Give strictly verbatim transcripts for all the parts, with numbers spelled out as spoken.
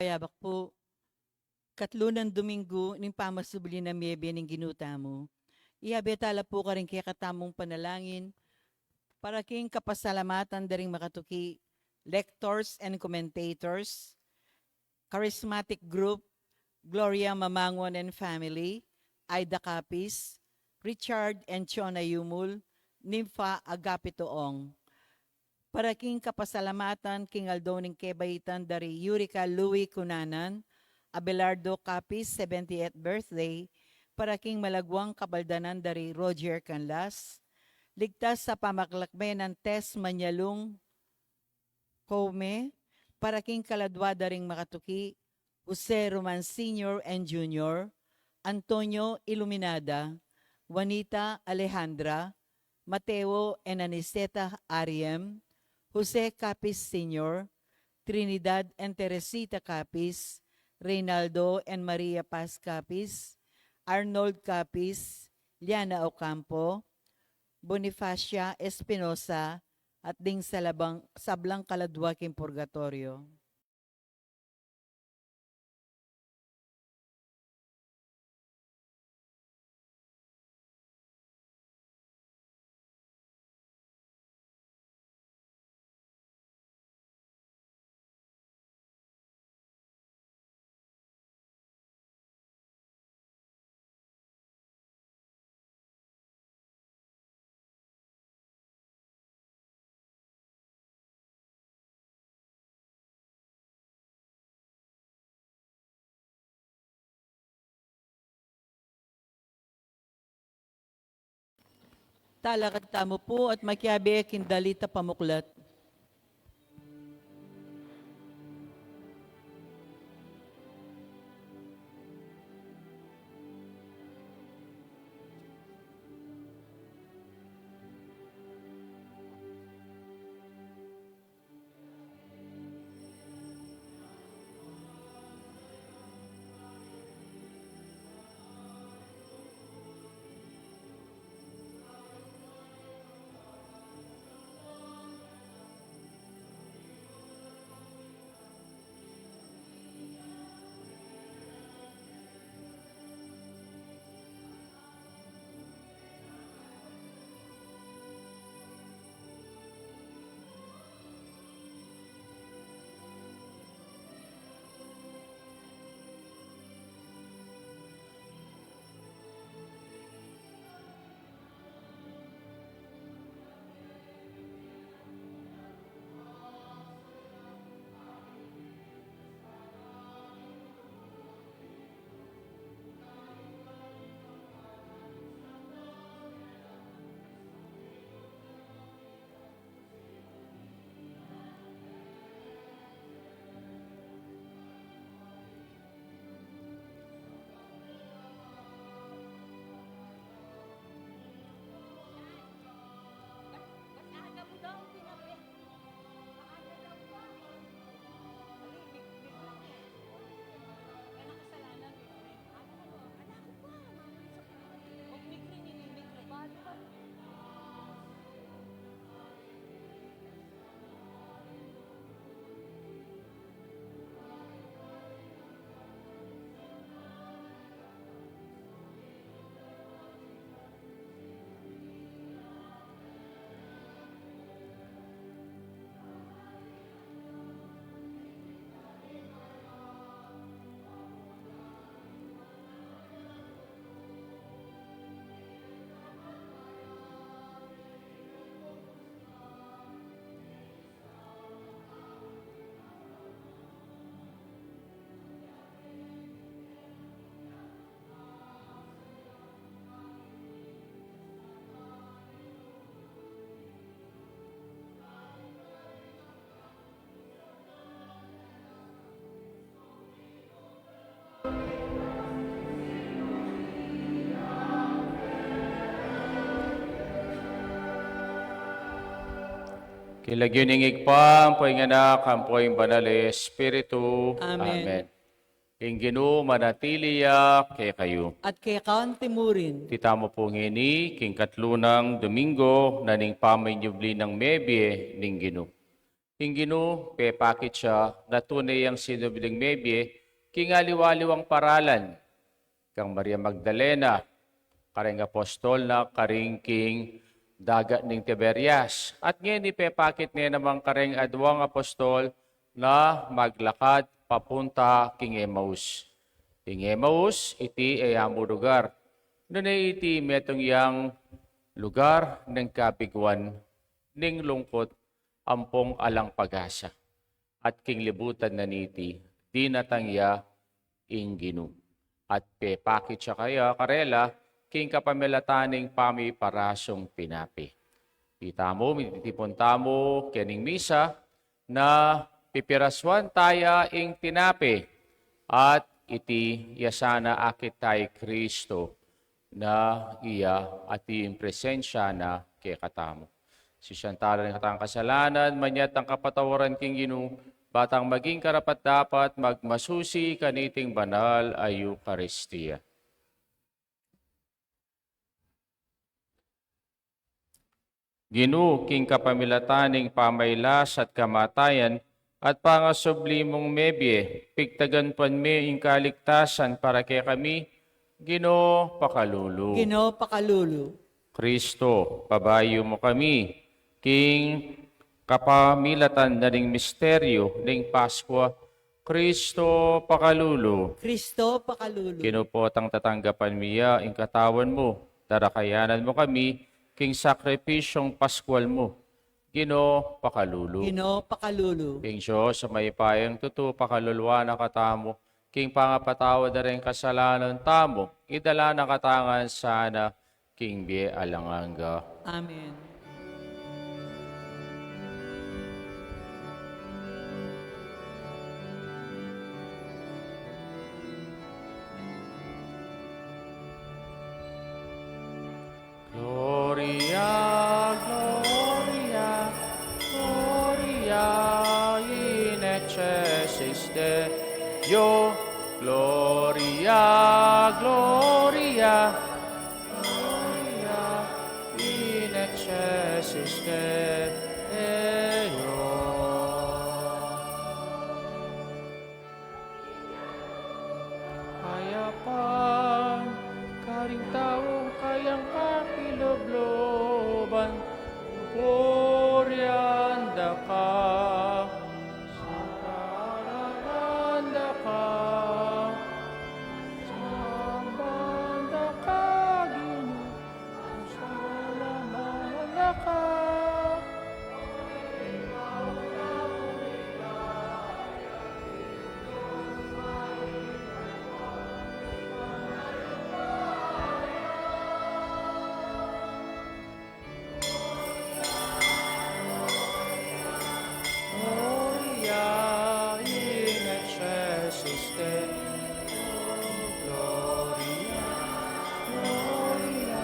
Mayabak pu, katlu nang Duminggu ning pamasubli nang mebie ning Ginu tamu. Iyabe tala pu karing kekatamung panalangin para king kapasalamatan da ring makatuki, lectors and commentators, charismatic group, Gloria Mamangon and family, Aida Capiz, Richard and Chona Yumul, Nympha Agapito Ong. Para king kapasalamatan king aldo ning kebaitan da ri Yurika Louie Cunanan, Abelardo Capiz, seventieth birthday, para king malaguang kabaldanan da ri Roger Canlas, ligtas a pamaklakme nang Tess Manyalung Come, para king kaladua da ring makatuki, Jose Roman Senior and Junior, Antonio Iluminada, Juanita Alejandra, Mateo and Aniceta Ariem, Jose Capiz Senior, Trinidad and Teresita Capiz, Reynaldo and Maria Paz Capiz, Arnold Capiz, Liana Ocampo, Bonifacia Espinosa, at ding salabang, sablang kaladua king purgatorio. Talakad tamu pu at makiabe king dalit a pamuklat. King lagyu ning Ibpa, ampo ing Anak, ampo ing Banal a Espiritu. Amen. Amen. Ing Ginu manatili ya kekayu. At keka mu rin. Itamu pu ngeni king katlu nang Domingo na ning pamanyubli nang mebie ning Ginu. Ing Ginu, pepakit ya na tune yang sinubling mebie king aliwa-aliwang paralan, kang Maria Magdalena, karing apostol na karing king dagat ning Tiberias. At ngeni pepakit ne naman karing aduang apostol na maglakad papunta king Emmaus. Ing Emmaus, iti e ya mu lugar. Nune iti metung yang lugar ning kabiguan, ning lungkut, ampong alang pag-asa. At king libutan na niti, dinatang ya ing Ginu. At pepakit ya kaya karela king kapamilatan ning pamiparasung tinape. Itamu, mititipun tamu kening misa na pipirasuan taya ing tinape, at iti ya sana akit taya i Kristo na iya at ing presensya na kekatamu. Sisian tala ring katang kasalanan, manyat tang kapatawaran king Ginu, ba tang maging karapat-dapat magmasusi kaniting banal a Eukaristia. Ginu, king kapamilatan ning pamailas at kamatayan at pangasubli mung mebie, pigtagan pan me ing kaligtasan para kekami, Ginu, pakalulu. Ginu, pakalulu. Kristo, pabayu mu kami, king kapamilatan na ning misteryu ning Paskwa, Kristo, pakalulu. Kristo, pakalulu. Ginu, potang tatanggapan mi ya ing katawan mu, darakayanan mu kami king sakripisyung Paskwal mu. Ginu, pakalulu. Ginu, pakalulu. Ing Dios a mayupayang tutu, pakaluluan na katamu, king pangapatawad da ring kasalanan tamu, idala na katamu ngan sana king bie alang angga. Amen. Gloria, Gloria, Gloria in excelsis Deo. Gloria, Gloria, Gloria in excelsis Deo. Kayapan karing taung kayang kapilubluban, purian da ka, sararan da ka, samban da ka, Ginu. Gloria in excelsis Deo. Gloria, Gloria,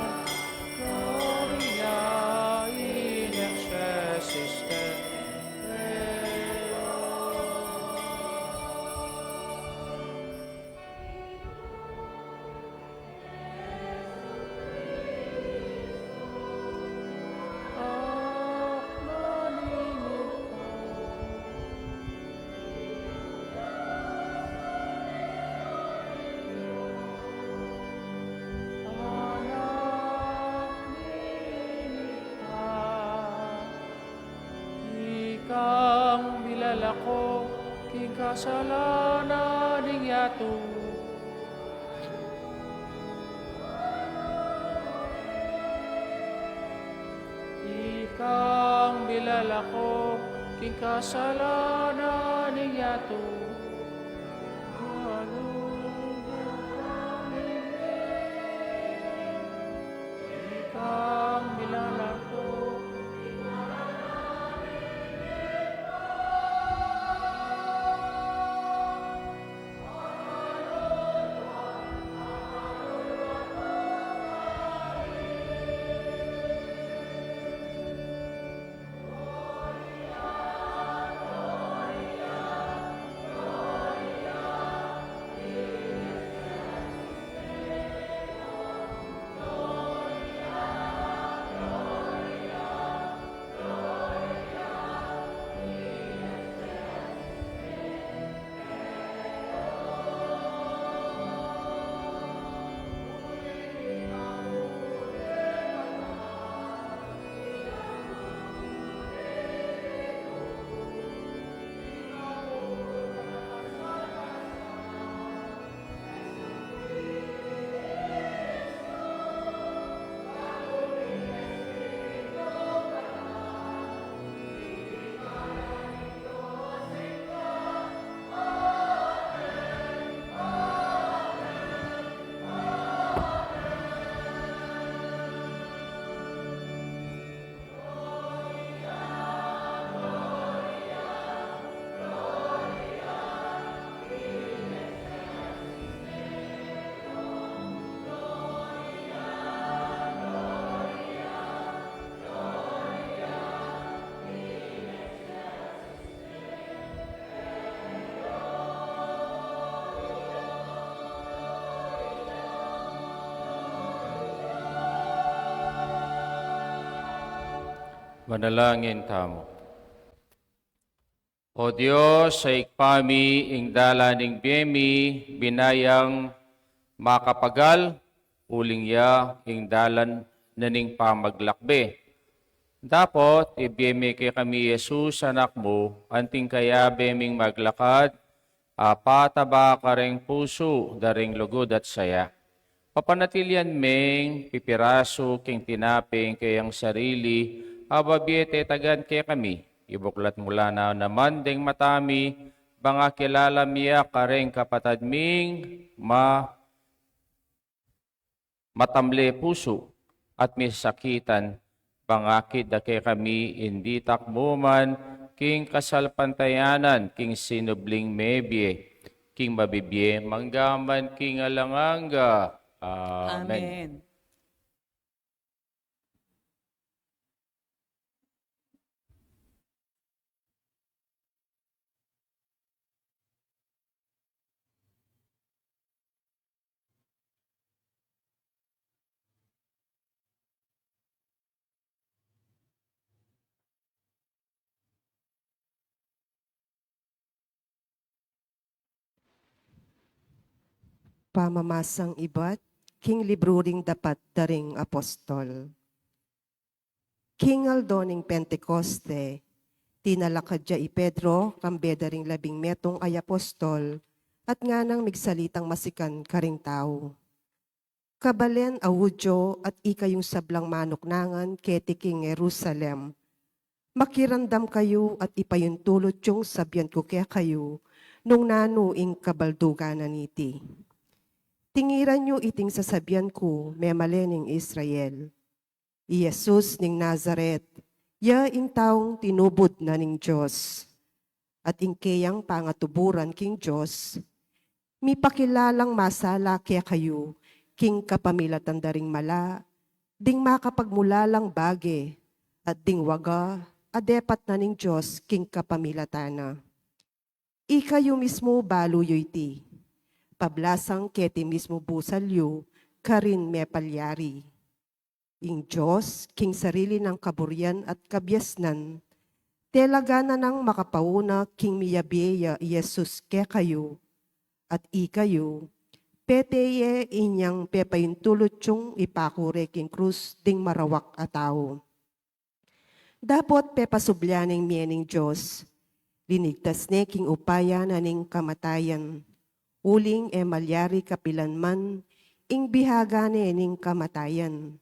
Gloria in excelsis Deo. Ikang milalako king kasalanan ning yatu. Ikang milalako king kasalanan ning yatu. Ikang milalako. Manalangin tamu. O Dios, a Ibpa mi, ing dalan ning bie mi, binayang makapagal, uling ya ing dalan na ning pamaglakbe. Dapot ibie me kekami i Jesus, Anak mu, anting kayabe ming maglakad, a pataba kareng pusu da ring lugud at saya. Papanatilian meng pipirasu king tinape ing keyang sarili, a babie tetagan kekami. Ibuklat mu la naman deng mata mi, bang akilala mi ya kareng kapatad ming ma matamle pusu at misakitan, bang akit da kekami ing ditak mu man king kasalpantayanan king sinubling mebie, king mabibie mangga man king alang angga. Amen. Amen. Pamamasang ibat king libru ring dapat da ring apostol. King aldo ning Pentecoste, tinalakad ya i Pedro kambe da ring labing metung a apostol, at nganang migsalitang masikan karing tau. Kabalen a Judio at ikayung sablang manuknangan keti king Jerusalem, makiramdam kayu at ipayuntulut yung sabian ku kekayu nung nanu ing kabaldugan na niti. Tingiran yu iting sasabian ku, memalen ning Israel. I Jesus ning Nazaret, ya ing taung tinubud na ning Dios. At ing keyang pangatuburan king Dios, mipakilalang masala kekayu king kapamilatan da ring mala, ding makapagmulalang bage, at ding waga a depat na ning Dios king kapamilatan na. Ikayu mismu balu yu iti, pablasang keti mismu busal yu karin mepalyari. Ing Dios, king sarili nang kaburian at kabiasnan, talaga na nang makapauna king miyabie ya i Jesus kekayu, at ikayu, pete ye inyang pepayuntulut yung ipakure king krus ding marawak a tau. Dapot pepasublian ning mie ning Dios, linigtas ne king upaya na ning kamatayan, uling e malyari kapilan man ing bihaga ne ning kamatayan.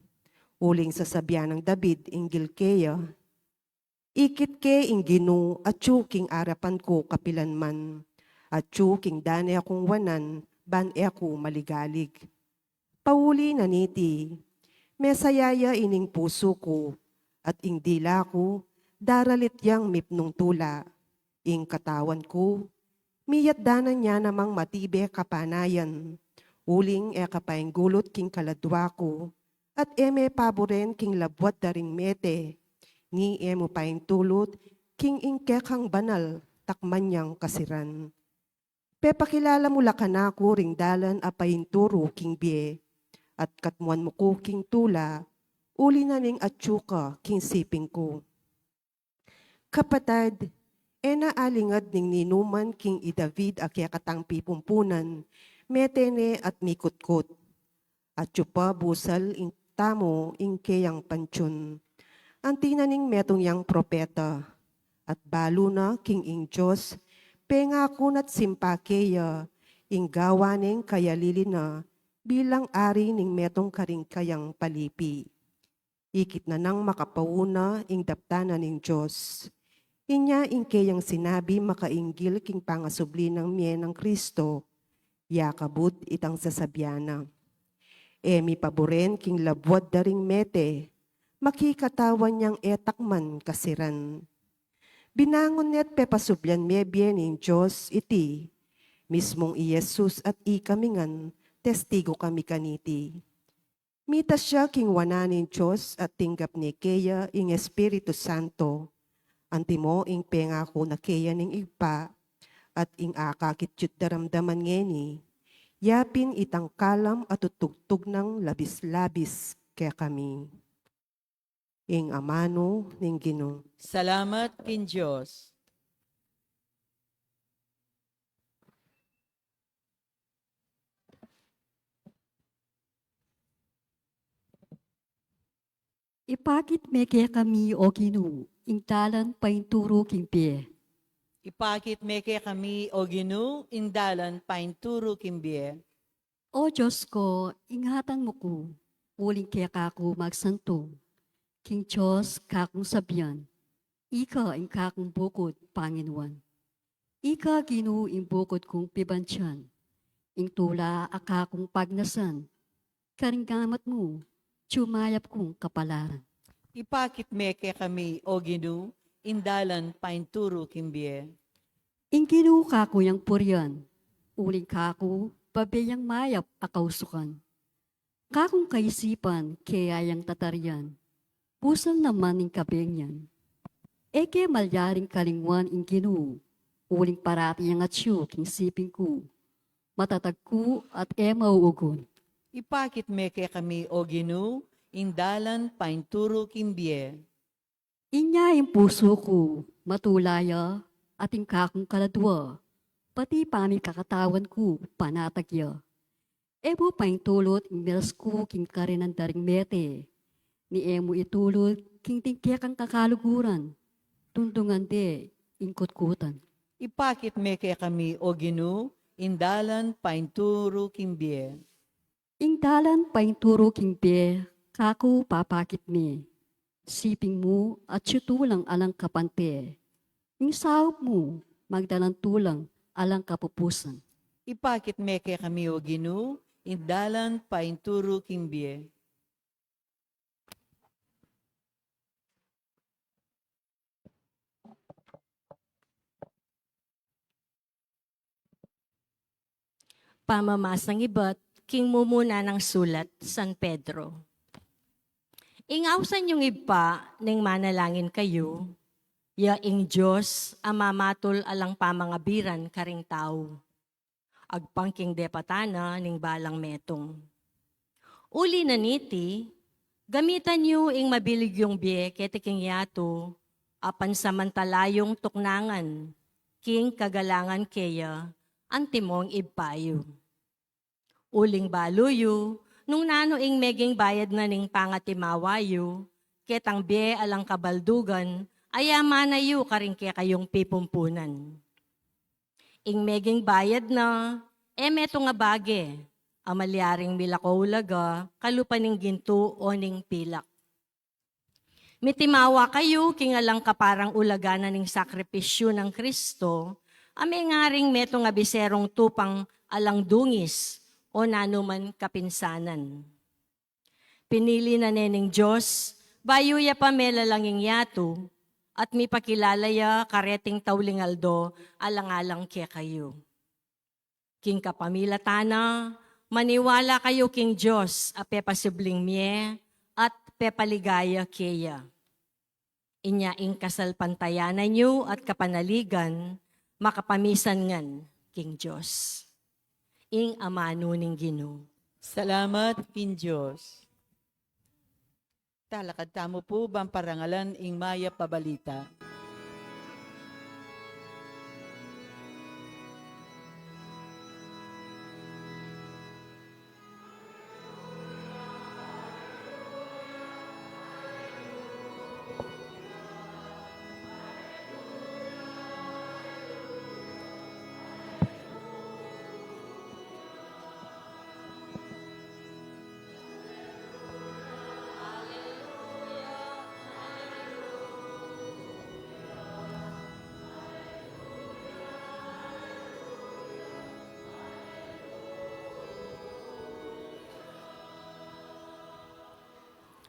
Uling sasabian nang David ing gil keya, ikit ke ing Ginu atyu king arapan ku kapilan man, atyu king dane kung wanan ban e ku maligalig. Pauli na niti, mesaya ya ining pusu ku, at ing dila ku, daralit yang mipnung tula, ing katawan ku, miyatdanan ya namang matibe kapanayan, uling e ka painggulut king kaladua ku, at e me paburen king labuad da ring mete, ni e mu paintulut king ing kekang banal takman yang kasiran. Pepakilala mu la kanaku ring dalan a painturu king bie, at katmuan mu ku king tula, uli na ning atyu ka king siping ku. Kapatad, e na alingad ning ninuman king i David a kekatang pipumpunan, mete ne at mikutkut. Atyu pa busal ing tamu ing keyang pantiun. Anti na ning metung yang propeta, at balu na king ing Dios pengaku na't simpa keya ing gawa neng kayalili na bilang ari ning metung karing kayang palipi. Ikit na nang makapauna ing daptan na ning Dios. Inya ing keyang sinabi makainggil king pangasubli nang mie nang Kristo, ya kabud itang sasabian na. E mi paburen king labuad da ring mete, makikatawan yang e takman kasiran. Binangun ne't pepasublian mebie ning Dios iti, mismung i Jesus at ikami ngan, testigu kami kaniti. Mitas ya king wanan ning Dios at tinggap ne keya ing Espiritu Santo. Antimo ing pengaku na keya ning Ibpa, at ing akakit yu't daramdaman ngeni, yapin itang kalam a tutugtug nang labis-labis kekami. Ing amanu ning Ginu. Salamat king Dios. Ipakit me kekami, O Ginu, ing dalan painturu king bie. Ipakit me kekami, O Ginu, ing dalan painturu king bie. O Dios ku, ingatan mu ku, uling keka ku magsantung. King Dios kakung sabian, ika ing kakung bukud panginuan. Ika, Ginu, ing bukud kung pibandian, ing tula a kakung pagnasan. Karing gamat mu, mayap kung kapalaran. Ipakit me kekami, O Ginu, ing dalan painturu king bie. Ing Ginu kaku yang purian, uling kaku babe yang mayap a kausukan. Kakung kaisipan kaya yang tatarian, busal naman ing kabeng nian. E ke malyaring kalinguan ing Ginu, uling parati yang atyu king siping ku. Matatag ku at e mauugun. Ipakit me kekami, O Ginu, ing dalan painturu king bie. Inya ing pusu ku matula ya, at ing kakung kaladua, pati pamikakatawan ku panatag ya. E mu paintulut ing meras ku king karinan da ring mete, ni e mu itulut king ding kekang kakaluguran, dungdungan de ing kutkutan. Ipakit me kekami, O Ginu, ing dalan painturu king bie. Ing dalan painturu king bie, kaku papakit me. Siping mu atyu tulang alang kapante. Ing saup mu magdalan tulang alang kapupusan. Ipakit me kekami, O Ginu, ing dalan painturu king bie. Pamamasang ibat king mumuna nang sulat San Pedro. Ing ausan yung Ibpa, neng manalangin kayu, ya ing Dios a mamatul alang pamangabiran karing tau, agpang king depatan na ning balang metung. Uli na niti, gamitan yu ing mabilig yung bie keti king yatu, a pansamantala yung tuknangan king kagalangan keya antimong Ibpa yu. Uling balu yu, nung nanu ing meging bayad na ning pangatimawa yu, ketang bie alang kabaldugan, a yamana yu karing kekayung pipumpunan. Ing meging bayad na, e metung a bage, a malyaring milako ulaga kalupa ning gintu o ning pilak. Mitimawa kayu king alang kaparang ulaga na ning sakripisyu nang Kristo, a mengaring metung a biserung tupang alang dungis o nanuman kapinsanan. Pinili na ne ning Dios, bayu ya pa melalang ing yatu, at mipakilala ya kareting tauling aldo alang-alang kekayu. King kapamilatan na, maniwala kayu king Dios a pepasubling mie at pepaligaya keya. Inya ing kasalpantayanan yu at kapanaligan, makapamisan ngan king Dios. Ing amanu ning Ginu. Salamat king Dios. Talakad tamu pu bang parangalan ing mayap a balita.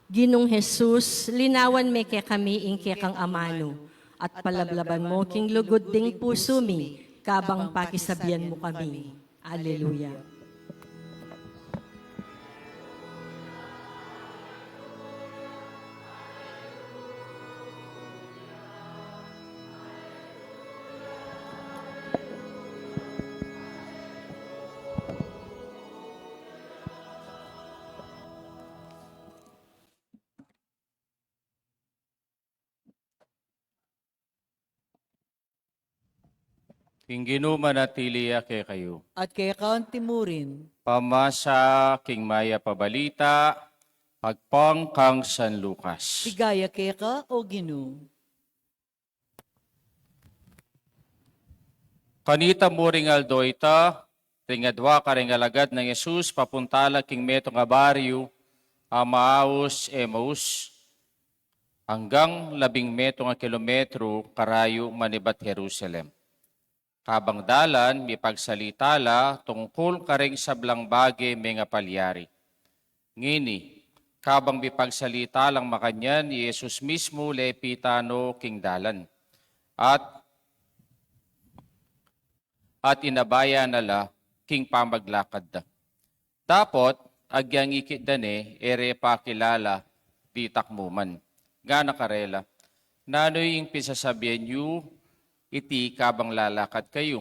Ginung Jesus, linawan me kekami ing kekang amanu, at palablaban mu king lugud ding pusu mi, kabang pakisabian mu kami. Aleluya. Ing Ginu manatili ya kekayu. At keka anti mu rin. Pamasa king Mayap a Balita agpang kang San Lucas. Ligaya keka, O Ginu. Kanita mu ring aldo ita, ring adwa kareng alagad nang Jesus papunta la king metung a baryu a maaus Emaus, anggang labing metung a kilometru karayu manibat Jerusalem. Kabang dalan, mipagsalita la tungkul kareng sablang bage mengapalyari. Ngeni, kabang mipagsalita lang makanyan i Jesus mismu, lepitan no king dalan, at, at inabayan na la king pamaglakad da. Dapot agyang ikit da ne, e re pa kilala ditak mu man. Ngana karela, "Nanu ing pisasabian yu iti kabang lalakad kayu?"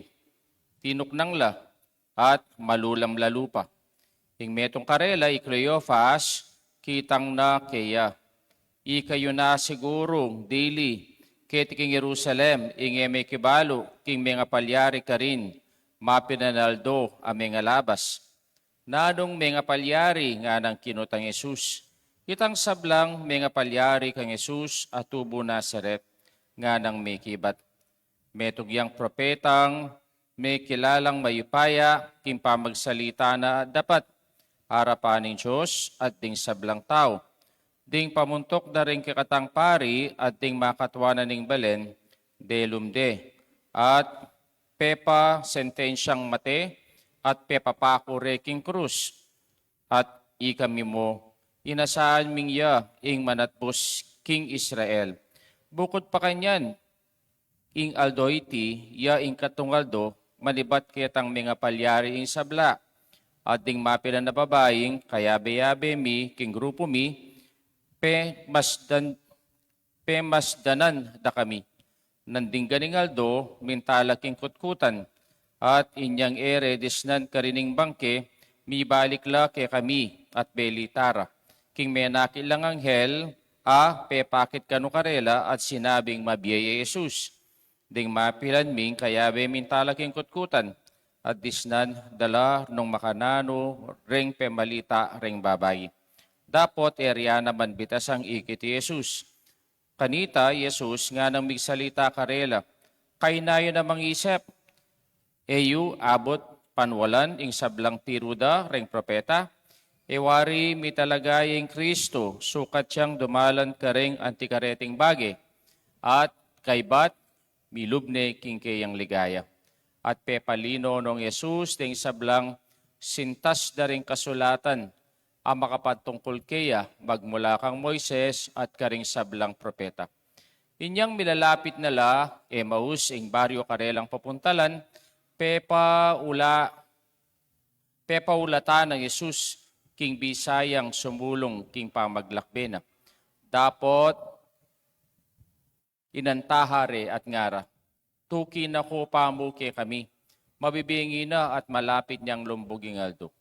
Tinuknang la, at malulam la lupa. Ing metung karela, i Cleofas, kitang na keya. "Ikayu na sigurung dili keti king Jerusalem ing e mekibalu king mengapalyari karin mapilan a aldo a mengalabas?" "Nanung mengapalyari?" nganang kinutang Jesus. "Itang sablang mengapalyari kang Jesus a tubu Nazaret," nganang mekibat. "Metung yang propetang mekilalang mayupaya king pamagsalita na dapat arapan ning Dios at ding sablang tau. Ding pamuntuk da ring kekatang pari at ding makatua na ning balen, delum de, at pepasentensyang mate, at pepapaku re king krus. At ikami mu, inasaan ming ya ing manatbus king Israel. Bukud pa kanyan, ing aldo iti ya ing katung aldo manibat ketang mengapalyari ing sabla. At ding mapilan a babaing kayabe-yabe mi king grupu mi, pemasdan, pemasdanan da kami. Nanding ganing aldo, minta la king kutkutan, at inyang e re disnan karin ing bangke, mibalik la kekami at belita ra king menakit lang anghel a pepakit kanu karela at sinabing mabie i Jesus. Ding mapilan ming kayabe minta la king kutkutan, at disnan da la nung makananu reng pemalita reng babai. Dapot e ria naman bitasang ikit i Jesus. Kanita i Jesus nganang migsalita karela, "Kaina yu namang isip? E yu abut panwalan ing sablang tiru da reng propeta? E wari mitalaga ya ing Kristu sukat yang dumalan kareng antikareting bage, at kaybat milub ne king keyang ligaya." At pepalino nong Jesus ding sablang sintas da ring kasulatan a makapatungkul keya, magmula kang Moises at karing sablang propeta. Inyang milalapit na la Emaus, ing baryu karelang papuntalan, pepaula-, pepaulatan nang Jesus king bisa yang sumulung king pamaglakbe na. Dapot inantaha re at ngara, "Tuki na ku pa mu kekami." Mabibingi na at malapit neng lumbug ing aldo.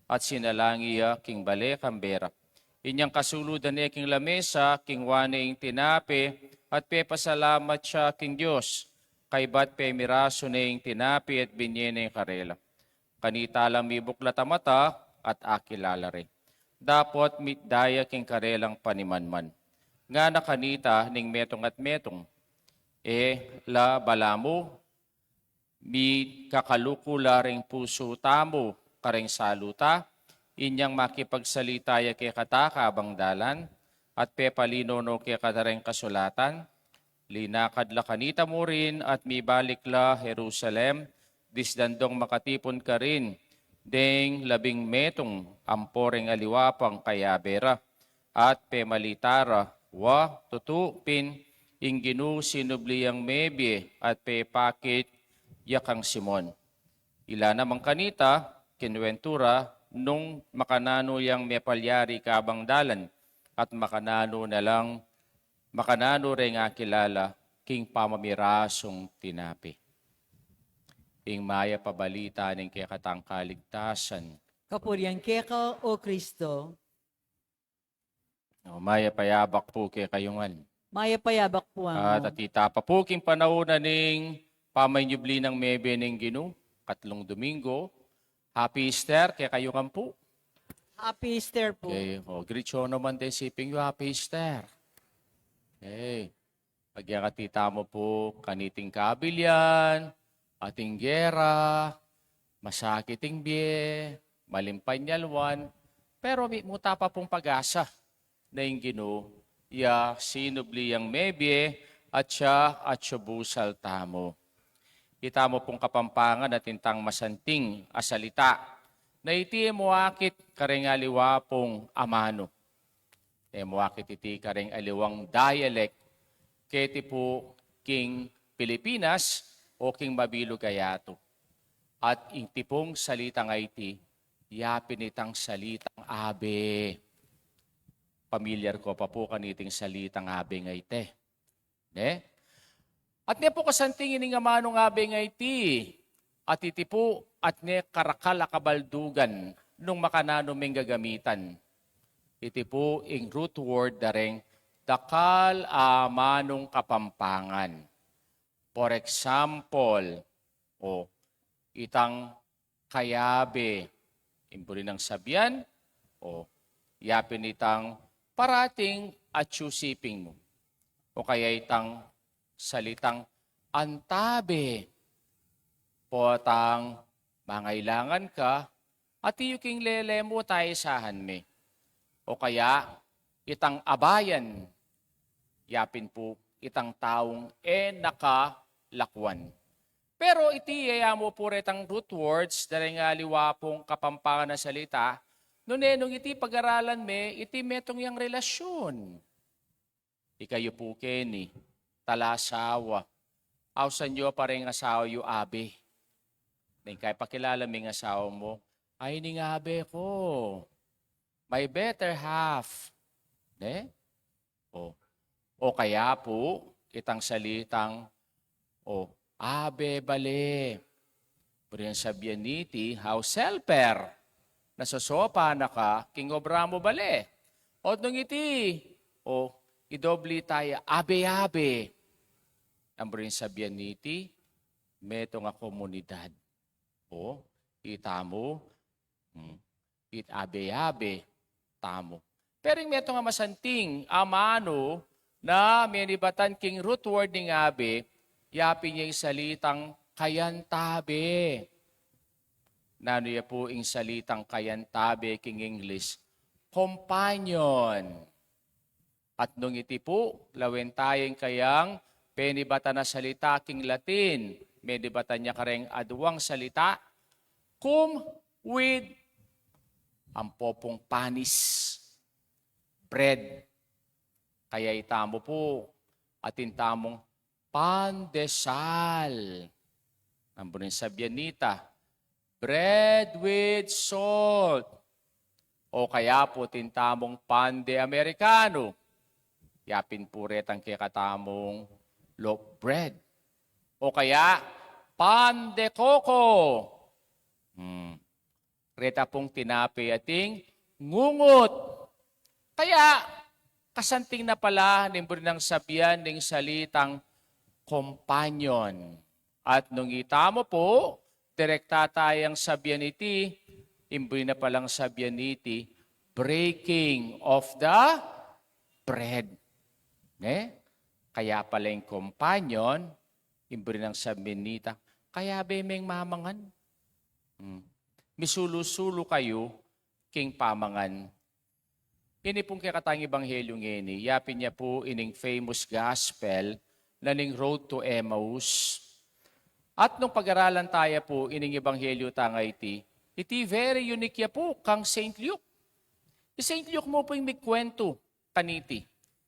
At sinalangi ya king bale kambe ra. Inyang kasulu da ne king lamesa, kingwa ne ing tinape at pepasalamat ya king Dios. Kaybat pemirasu ne ing tinape at binye ne karela. Kanita lang mibuklat a mata at akilala re. Dapot mitda ya king karelang panimanman. Ngana kanita ning metung at metung, "E la balamu mikakaluku la ring pusu tamu kareng salu ta?" Inyang makipagsalita ya kekata kabang dalan at pepalino no kekata reng kasulatan, linakad la kanita mu rin at mibalik la Jerusalem, disnan dong makatipun karin deng labing metung ampo reng aliwa pang kayabe ra, at pemalita ra, "Wa, tutu pin, ing Ginu sinubli yang mebie at pepakit ya kang Simon." Ila namang kanita, kinwentu ra nung makananu yang mepalyari kabang dalan, at makananu na lang, makananu reng akilala king pamamirasung tinape. Ing Mayap a Balita ning kekatang kaligtasan. Kapurian keka, O Kristo. O, mayap a yabak pu kekayu ngan. Mayap a yabak pu. At atin ta pa pu king panaun na ning pamanyubli nang mebie ning Ginu, katlung Domingo. Happy Easter kekayu ngan pu. Happy Easter pu. Okay, o, greet yu naman deng siping yu, Happy Easter. Okay. Agyang ati tamu pu kaniting kabilian, ating gera, masakit ing bie, maling panyalwan, pero mitmu ta pa pung pag-asa na ing Ginu ya sinubli yang mebie at siya atyu busal tamu. Itamu pung Kapampangan atin tang masanting a salita na iti e mu akit kareng aliwa pung amanu. E mu akit iti kareng aliwang dialect, keti pu king Pilipinas o king mabilug a yatu. At ing tipung salitang iti, yapin itang salitang abe. Pamilyar ko pa pu kaniting salitang abe nga iti. Ne? At ne pu kasanting ining amanung abe nga iti, at iti pu at ne karakal a kabaldugan nung makananu meng gagamitan. Iti pu ing root word da reng dakal a amanung Kapampangan. For example, o, itang kayabe, ing buri nang sabian, o, yapin itang parating atyu siping mu. O kaya itang salitang antabe, potang mangailangan ka, ati yu king lele mu, taisahan me. O kaya itang abayan, yapin pu itang taung e nakalakwan. Pero iti, e ya mu pu retang root words da reng aliwa pung Kapampangan a salita, nune nung iti pag-aralan me, iti metung yang relasyun. Ikayu pu keni, talasawa. Ausan yu pa reng asawa yu abe. Neng kaipakilala meng asawa mu, "Ay, ning abe ko. My better half." Ne? O, o kaya pu, itang salitang, o, abe bale. Buri nang sabian niti, house helper. Nasosopa na ka king obra mu bale. O nung iti, o, idobli taya, abe-abe. Ang buri nang sabian niti, metung a komunidad. O, itamu, hmm, it abe-abe tamu. Pero ing metung a masanting amanu na menibatan king root word ning abe, yapin ya ing salitang kayantabe. Nanu ya pu ing salitang kayantabe king English? Companion. At nung iti pu, lawen taya ing kayang penibatan a salita king Latin, menibatan ya kareng aduang salita, cum, with, ampo pung panis, bread. Kaya itamu pu, atin tamung pandesal. Ang buri nang sabian nita, bread with salt. O kaya pu atin tamung pan de Americano. Yapin pu retang kekatamung loaf bread. O kaya pan de coco. Hmm. Reta pung tinape ating ngungut. Kaya, kasanting na pala ning buri nang sabian ning salitang companion. At nung itamu pu, direkta tayang sabian iti, ing buri na palang sabian iti, breaking of the bread. Ne? Kaya pala ing companion, ing buri nang sabian nita, kayabe meng mamangan. Hmm. Misulu-sulu kayu king pamangan. Ini pung kekatang ebanghelyu ngeni, yapin ya pu ining famous gospel na ning Road to Emmaus. At nung pag-aralan taya pu ining ebanghelyu tang iti, iti very unique ya pu kang Saint Luke. I Saint Luke mu pu ing mikuentu kaniti.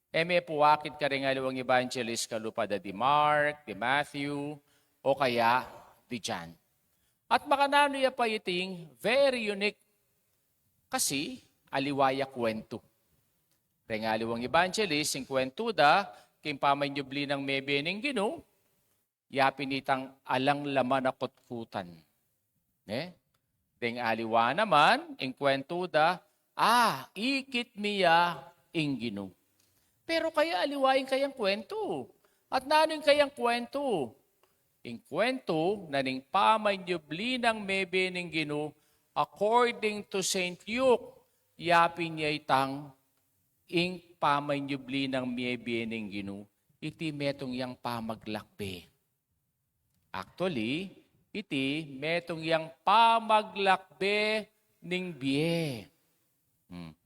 E me pu akit kareng aliwang evangelist kalupa da di Mark, di Matthew, o kaya di John. At makananu ya pa iting very unique? Kasi aliwa ya kuentu. Reng aliwang evangelist, ing kuentu da king pamanyubli nang mebie ning Ginu, yapin itang alang laman a kutkutan. Ne? Deng aliwa naman, ing kuentu da, ah, ikit mi ya ing Ginu. Pero kaya aliwa ing kayang kuentu. At nanu ing kayang kuentu? Ing kuwentu na ning pamanyubli nang mebie ning Ginu, according to Saint Luke, yapin ya itang ing pamanyubli nang mebie ning Ginu, iti metung yang pamaglakbe. Actually, iti metung yang pamaglakbe ning bie. Hmm.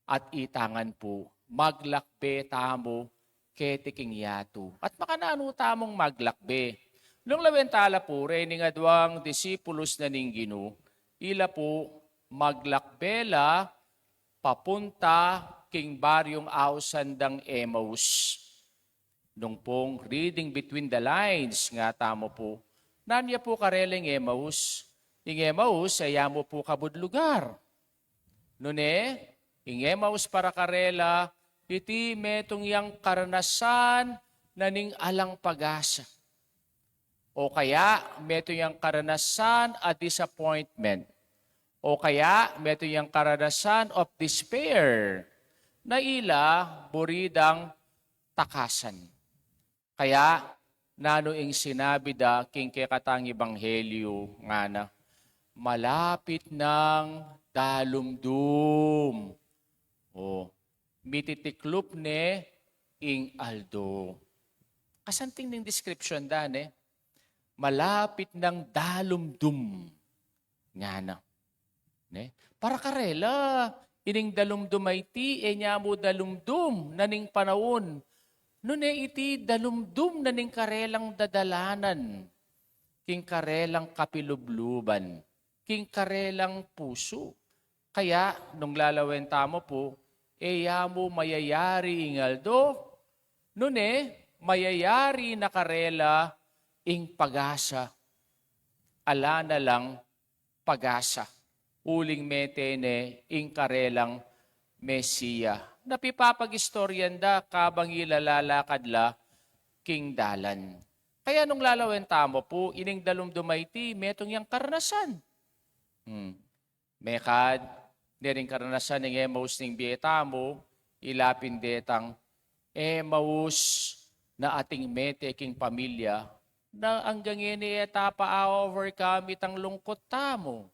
At ita ngan pu, maglakbe tamu keti king yatu. At makananu tamung maglakbe? Nung lawen ta la pu, reng aduang disipulus na ning Ginu, ila pu maglakbe la papunta king baryung ausan dang Emmaus. Nung pung reading between the lines nga tamu pu, nanu ya pu karela ing Emmaus? Ing Emmaus, e ya mu pu kabud lugar. Nune, ing Emmaus para karela, iti metung yang karanasan na ning alang pag-asa. O kaya, metung yang karanasan a disappointment. O kaya, metung yang karanasan of despair. Na ila, buri dang takasan. Kaya, nanu ing sinabi da king kekatang ebanghelyu? Ngana, malapit nang dalumdum. O, mititiklop ne ing aldo. Kasanting ning description da, ne? Malapit nang dalumdum. Ngana. Ne? Para karela, ining dalumdum a iti, e nya mu dalumdum na ning panaun. Nune iti dalumdum na ning karelang dadalanan, king karelang kapilubluban, king karelang pusu. Kaya, nung lalawen tamu pu, e ya mu mayayari ing aldo, nune, mayayari na karela ing pag-asa. Ala na lang pag-asa. Uling mete ne ing karelang Mesia. Na pipapag-istoryan da kabang ila lalakad la king dalan. Kaya nung lalawen tamu pu, ining dalumdum a iti, metung yang karanasan. Hmm. Mekad, ne ring karanasan ning Emmaus ning bie tamu, ila pin detang Emmaus na ating mete king pamilya, na anggang ngeni e ta pa a-overcome itang lungkut tamu.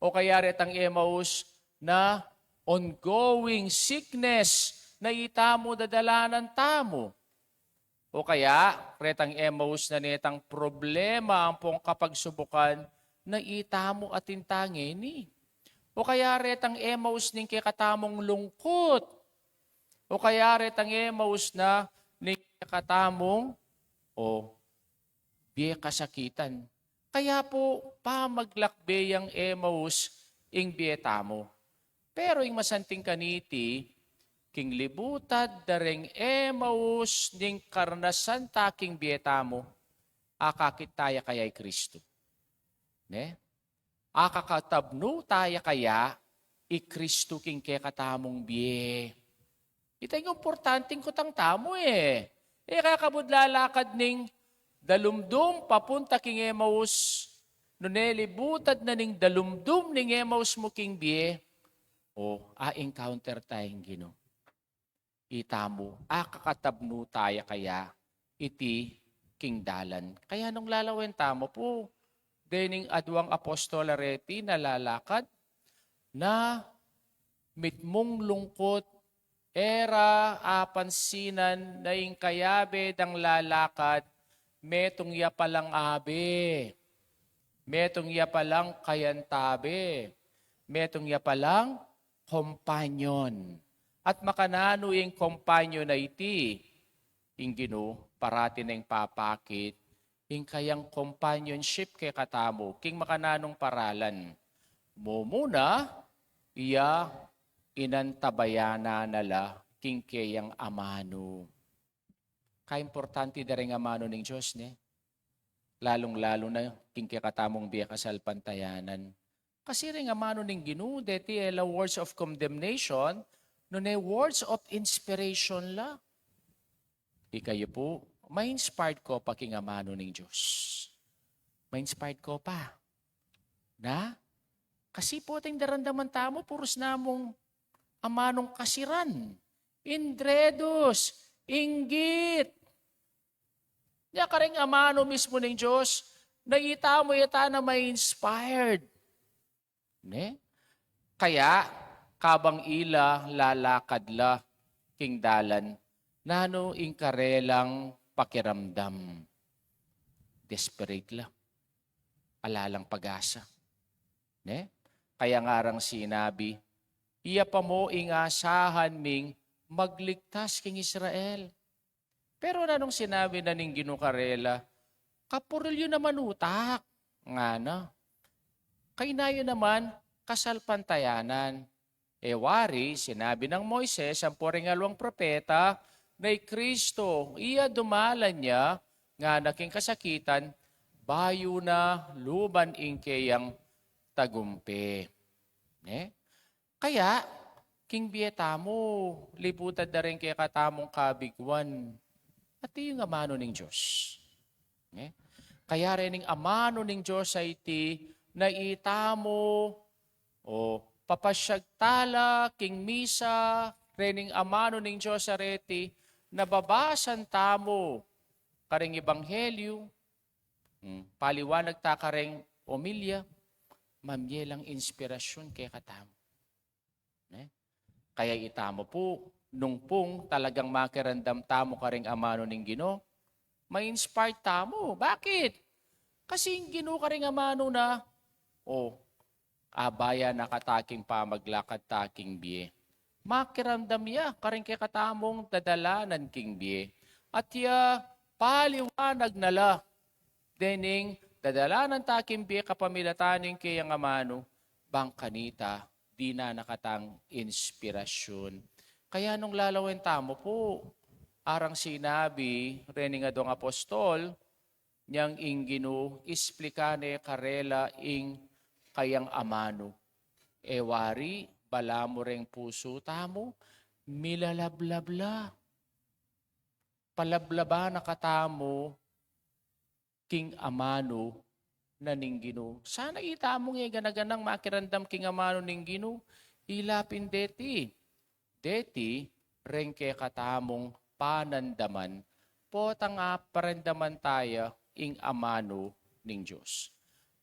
O kaya retang Emmaus na ongoing sickness na itamu dadalanan tamu. O kaya, retang Emmaus na netang problema ampong kapagsubukan na itamu atin ta ngeni. O kaya, retang Emmaus ning kekatamung lungkut. O kaya, retang Emmaus na ning kekatamung, o, bie kasakitan. Kaya pu, pamaglakbe yang Emmaus ing bie tamu. Pero ing masanting kaniti, king libutad da reng Emmaus ning karanasan ta king bie tamu, akakit ta ya kaya i Kristu? Ne? Akakatabnu ta ya kaya i Kristu king kekatamung bie? Ita ing importanting kutang tamu e. E kakabud lalakad ning dalumdum papunta king Emmaus, nune libutad na ning dalumdum ning Emmaus mu king bie, o, a-encounter ta ing Ginu. Itamu, akakatabnu ta ya kaya iti king dalan? Kaya nung lalawen tamu pu, dening aduang apostol a reti na lalakad, na mitmung lungkut, e ra apansinan na ing kayabe dang lalakad, metung ya palang abe, metung ya palang kayantabe, metung ya palang companion. At makananu ing companion a iti? Ing Ginu parati neng papakit ing kayang companionship kekatamu king makananung paralan. Mumuna, iya inantabayanan na la king keyang amanu. Kaimportante da reng amanu ning Dios, ne? Lalung-lalu na king kekatamung bie kasalpantayanan. Kasi reng amanu ning Ginu, deti e la words of condemnation, nune words of inspiration la. Ikayu pu, ma-inspired ko pa king amanu ning Dios? Ma-inspired ko pa? Na? Kasi pu, ating daramdaman tamu, purus namung amanung kasiran, indredus, inggit. Nya kareng amanu mismu ning Dios, na itamu ita na ma-inspired. Ne? Kaya, kabang ila lalakad la king dalan, nanu ing karelang pakiramdam? Desperate la. Ala lang pag-asa. Ne? Kaya nga rang sinabi, "Iya pa mu ing asahan ming magligtas king Israel." Pero nanung sinabi na ning Ginu karela? "Kapuril yu naman utak," ngana. "Kayna yu naman kasalpantayanan." E wari, sinabi nang Moises, ampo ring aliwang propeta, na i Kristo, iya dumalan ya, ngana, king kasakitan, bayu na luban ing keyang tagumpe. Ne? Kaya, king bie tamu, libutan da ring kekatamung kabiguan. Atiu ing amanu ning Dios. Ne? Kaya rening amanu ning Dios a iti, na itamu, o, papasyag tala king misa, rening amanu ning Dios a reti, na babasan tamu kareng ebanghelyu, hmm, paliwanag ta kareng omilya, mamie lang inspirasyun kekatamu. Ne? Kaya itamu pu, nung pung talagang makiramdam tamu kareng amanu ning Ginu, ma-inspire tamu. Bakit? Kasi ing Ginu kareng amanu na, o, abaya na kata king pamaglakad ta king bie. Makiramdam ya kareng kekatamung dadalanan king bie. At ya paliwanag na la dening dadalanan ta king bie kapamilatan ning keyang amanu, bang kanita dinan na katang inspirasyun. Kaya nung lalawen tamu pu, arang sinabi rening adwang apostol, nyang ing Ginu, isplika ne karela ing kayang amanu. E wari, balamu reng pusu tamu, milalablab la. Palablaban na katamu king amanu na ning Ginu. Sana itamu nge gana-ganang makiramdam king amanu ning Ginu, ila pin deti. Deti, reng kekatamung panandaman, potang aparandaman taya ing amanu ning Dios.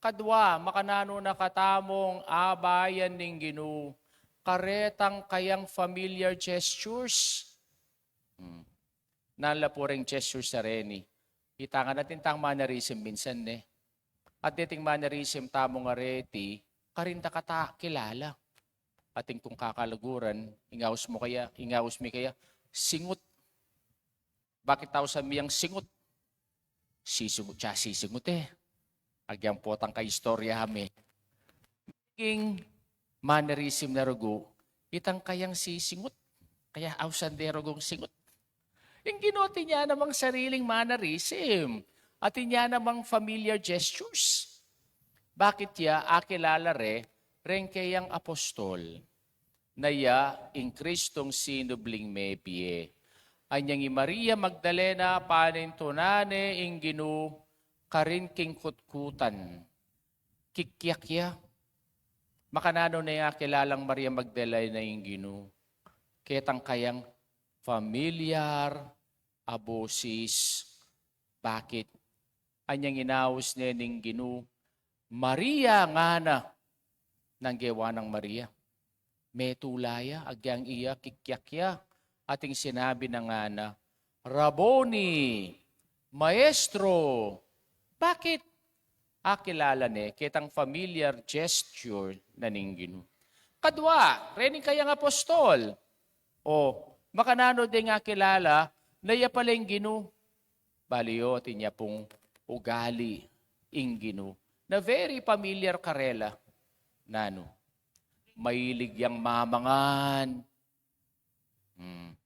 Kadwa, makananu na katamung abayan ning Ginu, karetang kayang familiar gestures. Hmm. Nanu la pu reng gestures a reni? Itang atin tang mannerism minsan, ne? At deting mannerism tamung areti, karin da kata kilala. Atin kung kakaluguran, ing aus mu kaya, ing aus mi kaya, singut. Bakit tausan mi yang singut? Sisingut ya, sisingut e. Agyang potang kaistorya mi. Ing mannerism na rugu, itang kayang sisingut. Kaya ausan de rugung singut. Ing Ginu atin ya namang sariling mannerism. Atin ya namang familiar gestures. Bakit ya akilala re, reng keyang apostol? Na ya ing Kristong sinubling mebie. Anyang i Maria Magdalena, panintunan ne ing Ginu karin king kutkutan. Kikyak ya. Makananu ne akilalang Maria Magdalena ing Ginu? Ketang kayang familiar a bosis. Bakit? Anyang inaus ne ning Ginu, "Maria," ngana. Nanu ing gewa nang Maria? Metula ya, agyang iya, kikyak ya. Ating sinabi na ngana, "Rabboni, Maestro." Bakit? Akilala ne ketang familiar gesture na ning Ginu. Kadwa, rening kayang apostol. O, makananu deng akilala na ya pala ing Ginu? Bale, atin ya pung ugali ing Ginu na very familiar karela. Nanu? Mahilig yang mamangan. Hmm.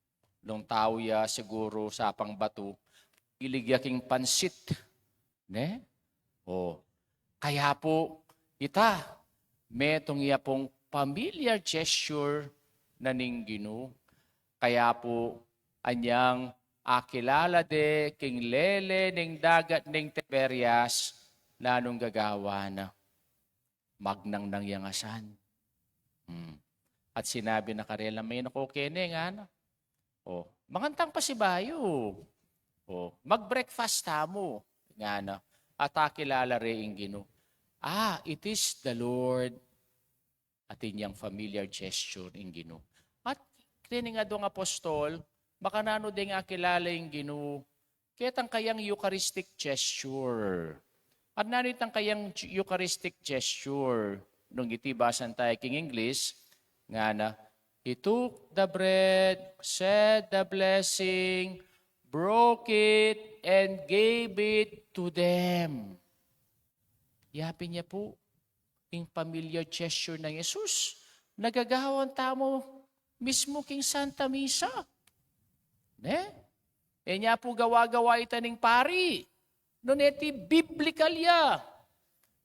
Nung tau ya siguru sapang batu, mahilig ya king pansit. Ne? O. Kaya pu, ita, metung ya pung familiar gesture na ning Ginu. Kaya pu, anyang akilala de king lele ning dagat ning Tiberias, nanung gagawan na? Magnangnang yang asan. Hmm. At sinabi na karela, "Makananu kene?" ngana. O, mangan tang pasibayu. O, mag-breakfast tamu. Ngana, at akilala re ing Ginu. Ah, it is the Lord. Atin yang familiar gesture ing Ginu. At kaya ning adwang apostol, makananu deng akilala ing Ginu, ketang kayang Eucharistic gesture. At nanu itang kayang Eucharistic gesture? Nung iti basan taya king English, ngana, "He took the bread, said the blessing, broke it, and gave it to them." Yapin ya pu, ing familiar gesture nang Jesus, nagagawan tamu mismu king Santa Misa. Ne? E nya pu gawa-gawa ita ning pari. Nune iti biblical ya.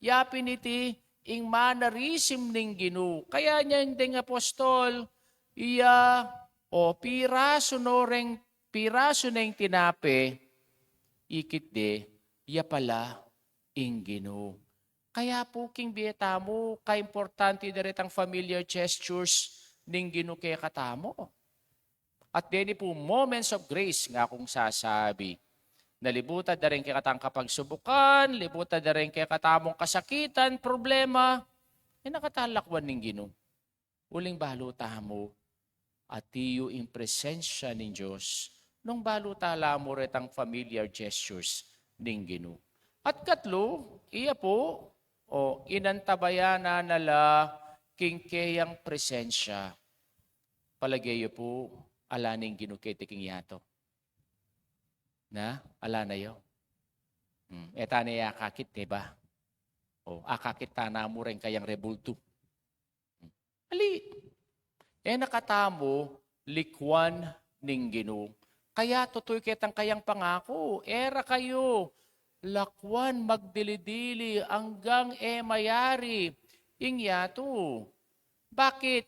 Yapin iti ing mannerism ning Ginu. Kaya nya deng apostol, iya, o pirasu no reng, pirasu neng tinape, ikit de, ya pala ing Ginu. Kaya pu king bie tamu, kaimportante da retang familiar gestures ning Ginu kekatamu. At deni pu moments of grace nga kung sasabi, na libutan da ring kekatang kapagsubukan, libutan da ring kekatamung kasakitan, problema, e na kata lakwan ning Ginu. Uling balu tamu, ati yu ing presensya ning Dios, nung balu ta la mu retang familiar gestures ning Ginu. At katlu, iya pu, o, inantabayanan na la king keyang presensya. Palage yu pu, ala ning Ginu keti king yatu? Na, ala na yu? Hmm, e ta ne akakit, diba? O, akakit ta na mu reng kayang rebultu. Ali, e na katamu likwan ning Ginu. Kaya tutu ketang kayang pangaku, e ra kayu lakwan magdili-dili anggang e mayari ing yatu. Bakit?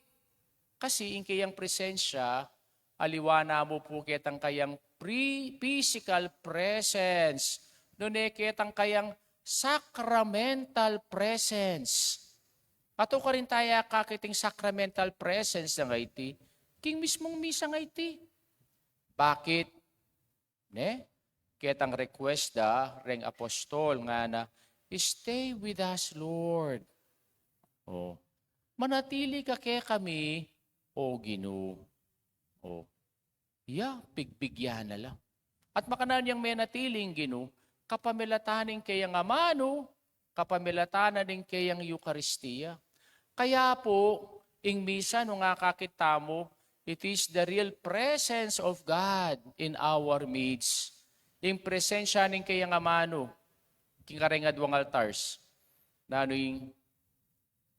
Kasi ing keyang presensya, aliwa na mu pu ketang kayang pre-, physical presence, nune ketang kayang sacramental presence. At o karin taya akakit ing sacramental presence nang iti king mismung misa ngan iti. Bakit? Ne? Ketang request da reng apostol, ngana, "Stay with us, Lord." O, manatili ka kekami, O Ginu. O, ya, pigbigyan na la. At makananu yang menatili ing Ginu, kapamilatan ning keyang amanu, kapamilatan na ning keyang Eukaristia. Kaya pu, ing misa nung akakit tamu, it is the real presence of God in our midst. Ing presensya ning keyang amanu, king kareng adwang altars. Nanu ing,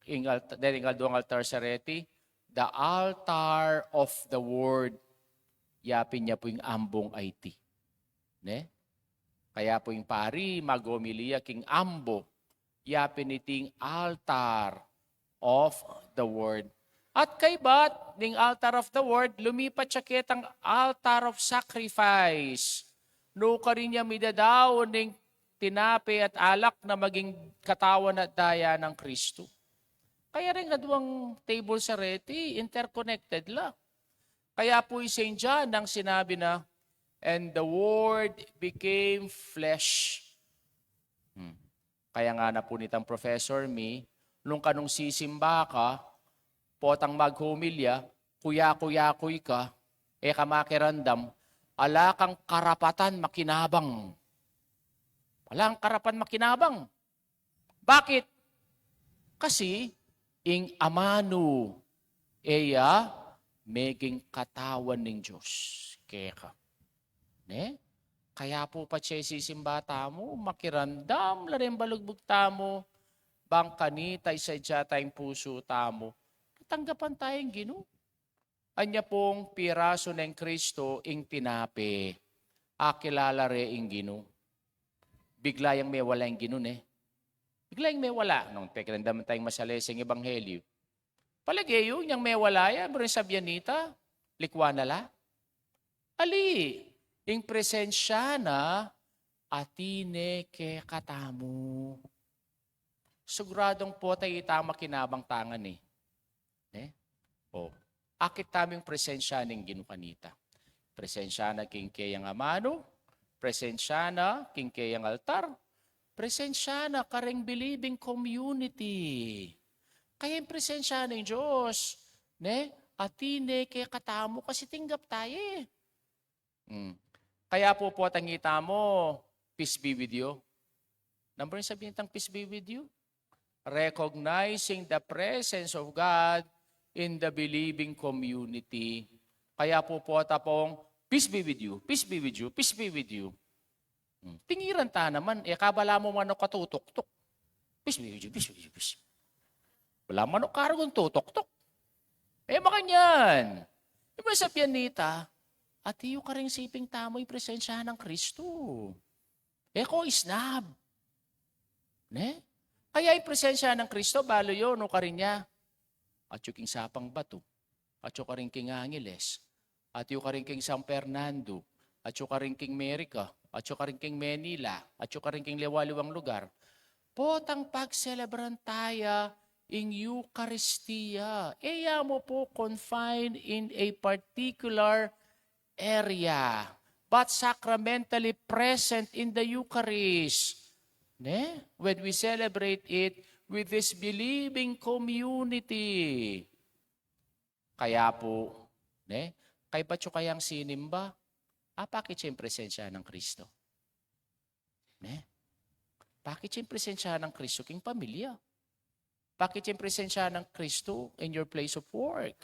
ing alt-, deni ing adwang altar sa reti, the altar of the word. Yapin ya pu ing ambung a iti. Ne? Kaya pu ing pari maghomilia king ambo, yapin iti ing altar of the word. At kaybat ning altar of the word, lumipat ya ketang altar of sacrifice. Nukarin ya midadaun ning tinape at alak na maging katawan at daya nang Kristu. Kaya reng adwang table sa reti, interconnected la. Kaya pu i Saint John nang sinabi na, "And the Word became flesh." Hmm. Kaya ngana pu nitang professor mi, nung kanung sisimba ka, potang maghomilya, kuyakuyakuy ka, e ka makiramdam, ala kang karapatan makinabang. Ala kang karapan makinabang. Bakit? Kasi ing amanu, e ya meging katawan ning Dios keka. Ne? Kaya pu patse sisimba tamu, makiramdam la reng balugbug tamu, bang kanita isadya ta ing pusu tamu, tanggapan taya ing Ginu. Anya pung pirasu neng Kristu ing tinape, akilala re ing Ginu. Bigla yang mewala ing Ginu, ne? Bigla yang mewala. Nung pekiramdaman tayang masalese ing ebanghelyu, palage yu, inyang mewala ya, buri sabyan nita, likwan na la. Ali, ing presensya na, atin ne kekatamu. Siguradung pota ita makinabang ta ngeni. Ne? O, akit tamu ing presensya ning Ginu kanita. Presensya na king keyang amanu, Presensya na king keyang altar, presensya na kareng believing community. Kaya ing presensya ning Dios, ne? Atyu ne kekatamu kasi tinggap taya, e. Hmm. Kaya pu, potang ita mu, "Peace be with you." Nanu pu ring sabyan nitang "Peace be with you"? Recognizing the presence of God in the believing community. Kaya pu, pota pung, "Peace be with you, peace be with you, peace be with you." Hmm. Tingiran ta naman, e ka bala mu manuk a tutuktuk. "Peace be with you, peace be with you, peace." Bala manuk kargun tutuktuk. E, makanyan. Ibang sabyan nita, atyu karing siping tamu ing presensya nang Kristu. E ko isnab. Ne? Kaya ing presensya nang Kristu, balu yu, nu karin ya? Atyu king Sapang Batu, atyu karin king Angeles, atyu karin king San Fernando, atyu karin king Merika, atyu karin king Manila, atyu karin king liwa-liwang lugar. Potang pagselebran taya ing Eukaristia. E ya mu pu confined in a particular area, but sacramentally present in the Eucharist. Ne? When we celebrate it with this believing community. Kaya pu, ne? Kaybat yu kayang sinimba, apakit yu ing presensya nang Kristu. Ne? Pakit yu ing presensya nang Kristu king pamilya. Pakit yu ing presensya nang Kristu in your place of work.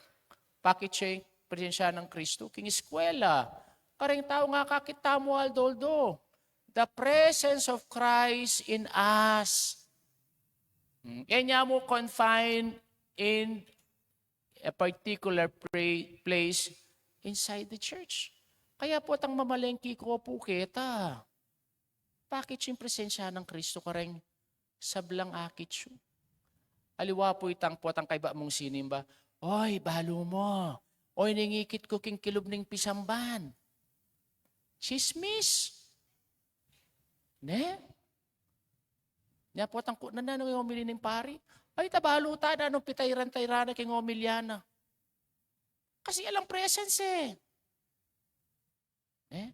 Pakit yu ing presensya nang Kristu king eskwela. Kareng tau nga akakit tamu aldo-aldo. The presence of Christ in us. Hmm. E ya mu confined in a particular pra-, place inside the church. Kaya potang mamalengke ku pu keta, pakit yu ing presensya nang Kristu kareng sablang akit yu. Aliwa pu itang potang kaybat mung sinimba, "Oy, balu mu, oy, ning ikit ku king kilub ning pisamban." Tsismis. Ne? Nya potang ku, "Nanung ing homily ning pari?" "Ay, ta balu ta, nanung pitairan-tairan na king homilya na." Kasi alang presence, e. Eh?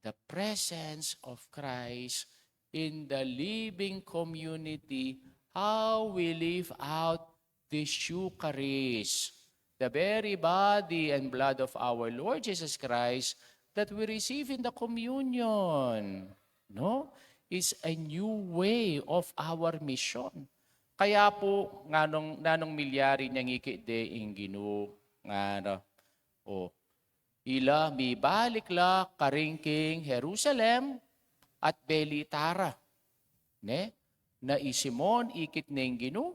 The presence of Christ in the living community, how we live out this Eucharist, the very body and blood of our Lord Jesus Christ that we receive in the communion, no? Is a new way of our mission. Kaya pu, nganung, nanung milyari nyang ikit de ing Ginu, ngana, o, ila mibalik la karin king Jerusalem at balita ra, ne, na i Simon ikit ne ing Ginu,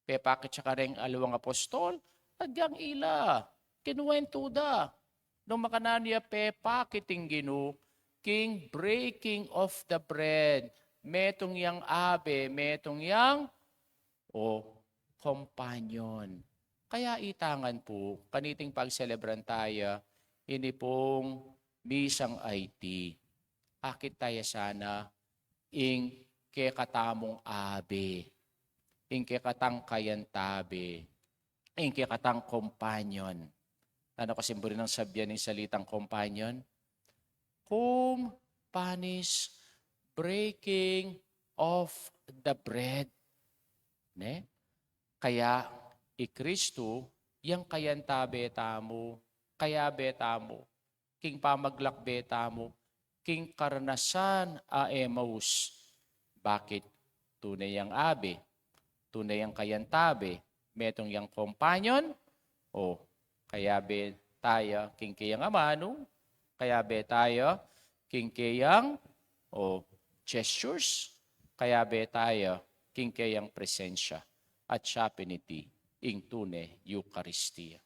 pepakit ya kareng aliwang apostol, agyang ila, kinuwentu da nung makananu ya pepakit ing Ginu king breaking of the bread, metung yang abe, metung yang o companion. Kaya itangan pu, kaniting pagselebran taya ini pung misang aiti, akit taya sana ing kekatamung abe, ing kekatang kayantabe, ing kekatang companion. Nanu kasi buri nang sabyan ing salitang companion? Cum panis, breaking of the bread. Ne? Kaya i Kristu, yang kayantabe tamu, kayabe tamu, king pamaglakbe tamu king karanasan a Emmaus. Bakit? Tune yang abe, tune yang kayantabe, metung yang companion, o kayabe taya king keyang amanu, kayabe taya king keyang o gestures, kayabe taya king keyang presensya, at siya pin iti ing tune Eukaristia.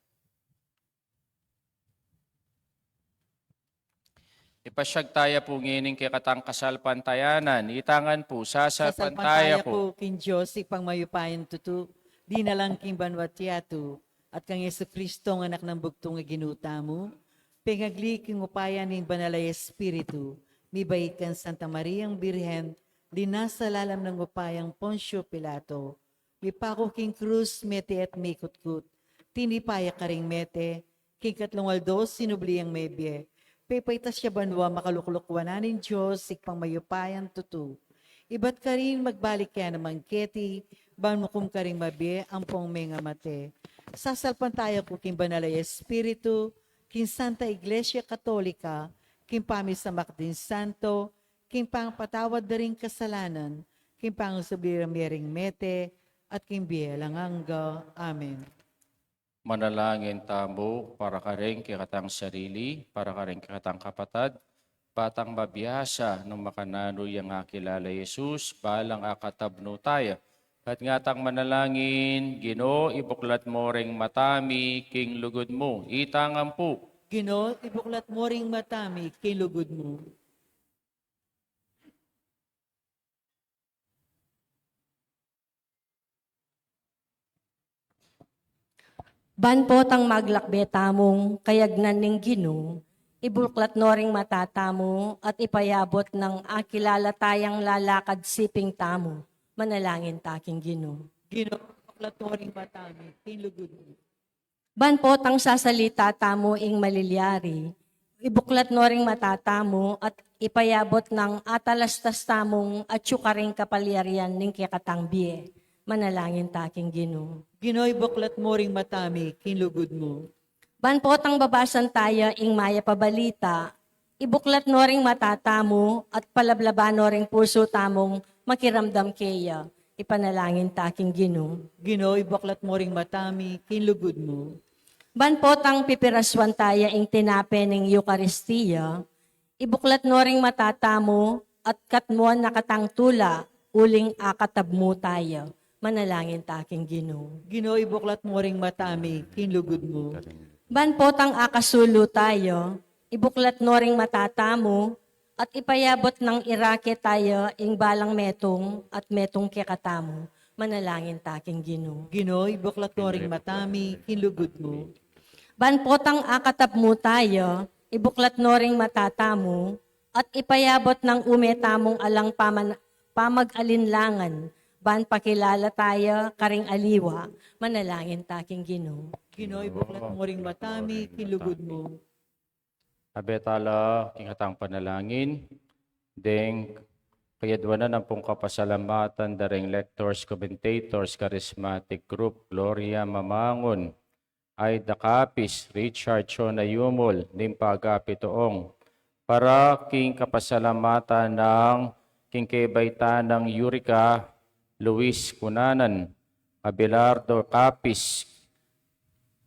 Ipasyag taya pu ngeni ing kekatang kasalpantayanan. Itangan pu, sasalpantaya ku king Dios, Ibpang mayupayang tutu, dinalang king banua't yatu, at kang Jesucristo, anak nang bugtung a Ginu tamu, pengagli king upaya ning Banal a Espiritu, mibait kang Santa Mariang Birhen, linasa lalam nang upayang Poncio Pilato, mipaku king krus, mete at mikutkut, tinipa ya karing mete, king katlung aldo sinubli yang mebie, Pepaitas ya banua, makalukluk wanan ning Dios, Ibpang mayupayang tutu. Ibat karin magbalik ya naman keti, ban mukum karing mabie ampong mengamate. Sasalpantaya ku king Banal a Espiritu, king Santa Iglesia Katolika, king pamisamak ding santo, king pangapatawad da ring kasalanan, king pangasubli ra mie ring mete, at king bie alang angga. Amen. Manalangin tamu para karing kekatang sarili, para karing kekatang kapatad, ba tang mabiasa nung makananu yang akilala Jesus, balang akatabnu taya. At ngatang manalangin, Ginu, ibuklat mu ring mata mi king lugud mu. Itang ampu. Ginu, ibuklat mu ring mata mi king lugud mu. Ban potang maglakbe tamung kayagnan ning Ginu, ibuklat no ring mata tamu at ipayabot nang akilala tayang lalakad siping tamu. Manalangin ta king Ginu. Ginu, ibuklat no ring mata mi king lugud mu. Ban potang sasalita tamu ing malilyari, ibuklat no ring mata tamu at ipayabot nang atalastas tamung atyu karing kapalyarian ning kekatang bie. Manalangin ta king Ginu. Ginu, ibuklat mu ring mata mi king lugud mu. Ban potang babasan taya ing mayap a balita, ibuklat no ring mata tamu at palablaban no ring pusu tamung makiramdam keya. Ipanalangin ta king Ginu. Ginu, ibuklat mu ring mata mi king lugud mu. Ban potang pipiraswan taya ing tinape ning Eukaristia, ibuklat no ring mata tamu at katmuan na katang tula uling akatabmu taya. Manalangin ta king Ginu. Ginu, ibuklat mu ring mata mi king lugud mu. Ban potang akasulu taya, ibuklat no ring mata tamu at ipayabot nang irake taya ing balang metung at metung kekatamu. Manalangin ta king Ginu. Ginu, ibuklat no ring mata mi king lugud mu. Ban potang akatabmu taya, ibuklat no ring mata tamu at ipayabot nang ume tamung alang paman-, pamag-alinlangan, ban pakilala taya karing aliwa. Manalangin ta king Ginu. Ginu, ibuklat mu ring mata mi king lugud mu. Abe tala king katang panalangin, deng kayadwanan ampong kapasalamatan da ring lectors, commentators, charismatic group, Gloria Mamangun, Aida Capis, Richard Chona Yumul, Nimpa Agapito Ong, para king kapasalamatan nang king kebaitan nang Yurika Luis Cunanan, Abelardo Capis,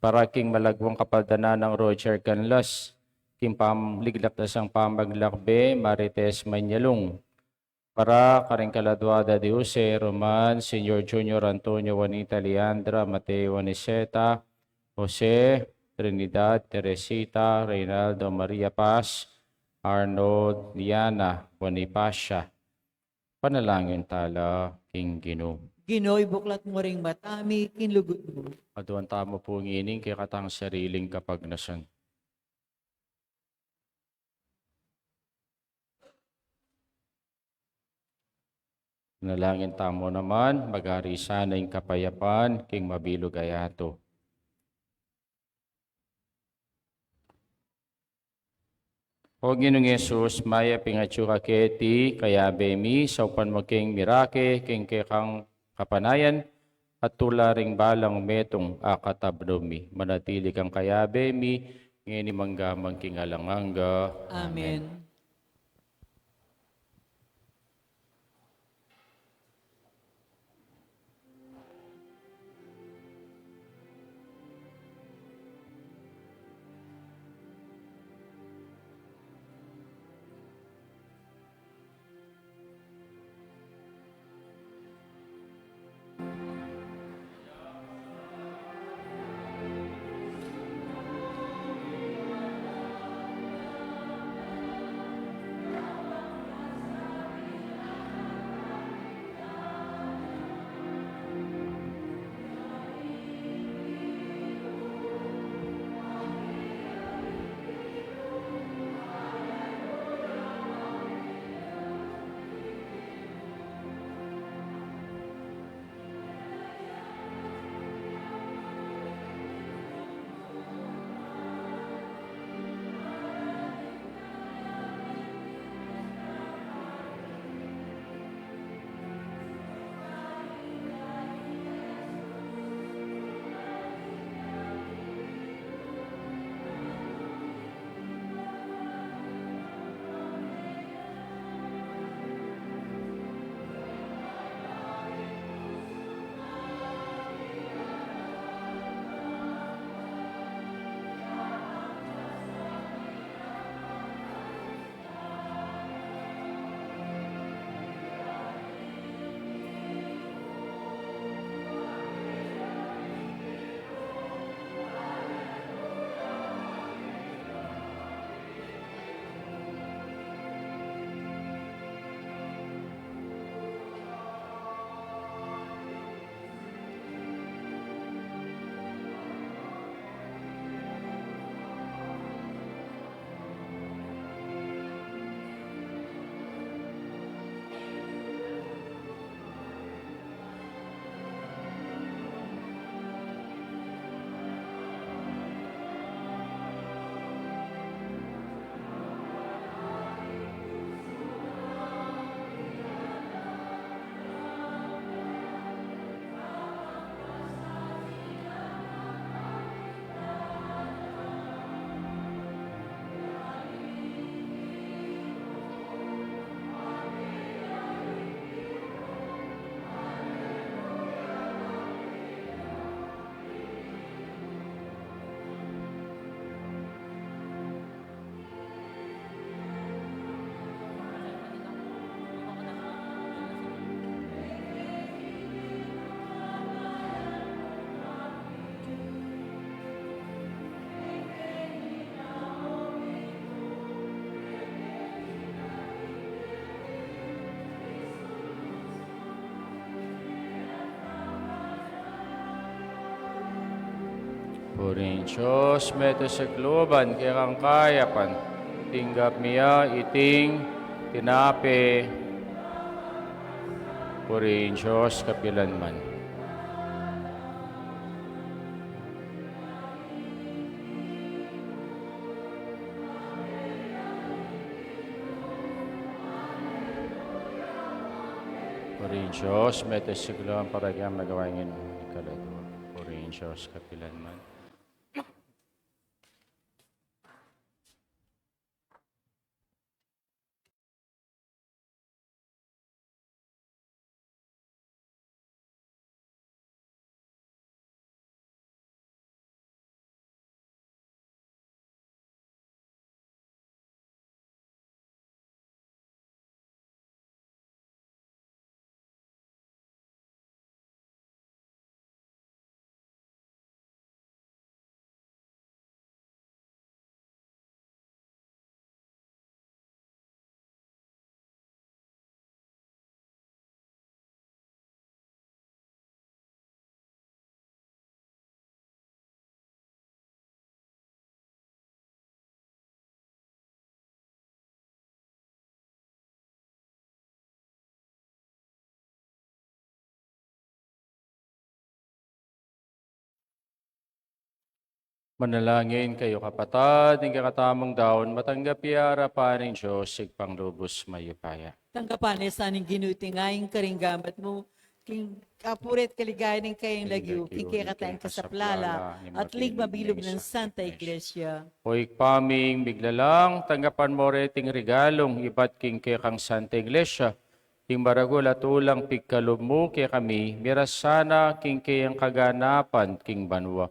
para king malagwang kapaldanan nang Roger Canlas, king pam-, liglap da sang pamaglakbe, Marites Manyalung, para karing kaladwa da di Jose Roman, Senior Junior Antonio, Juanita Leandra, Mateo Aniceta, Jose, Trinidad, Teresita, Reynaldo, Maria Paz, Arnold, Liana, Bonifacia. Panalangin tala king Ginu. Ginu, ibuklat mu ring mata mi king lugud mu. Aduan tamu pu ngening kekatang sariling kapagnasan. Panalangin tamu naman, magari sana ing kapayapan king mabilug a yatu. O Ginung Jesus, mayap ing atyu ka keti, kayabe mi, saupan mu keng mirake, king kekang kapanayan, at tula ring balang metung a katabnu mi. Manatili kang kayabe mi, ngeni mangga man king alang angga. Amen. Amen. Purihin Dios, mete sa kaluban, kekang kayapan, tinggap mi ya iting tinape. Purihin Dios kapilanman. Purihin Dios, mete sa kaluban, para kaya magawa ngeni kaladua. Purihin Dios kapilanman. Manalangin kayu, kapatad, ing kekatamung daun matanggap ya arapan ning Dios Ibpang lubus mayupaya. Tanggapan na sa ning Ginu ing ain karing gamat mu, king kapurian at kaligayan ning kayang lagyu, king kekatang kasaplalan, at king mabilug nang Santa Iglesia. O Ibpa ming miglalang, tanggapan mu reting regalung ibat king kekang Santa Iglesia, ing maragul at ulang pigkalub mu kekami, miras sana king kayang kaganapan king banua.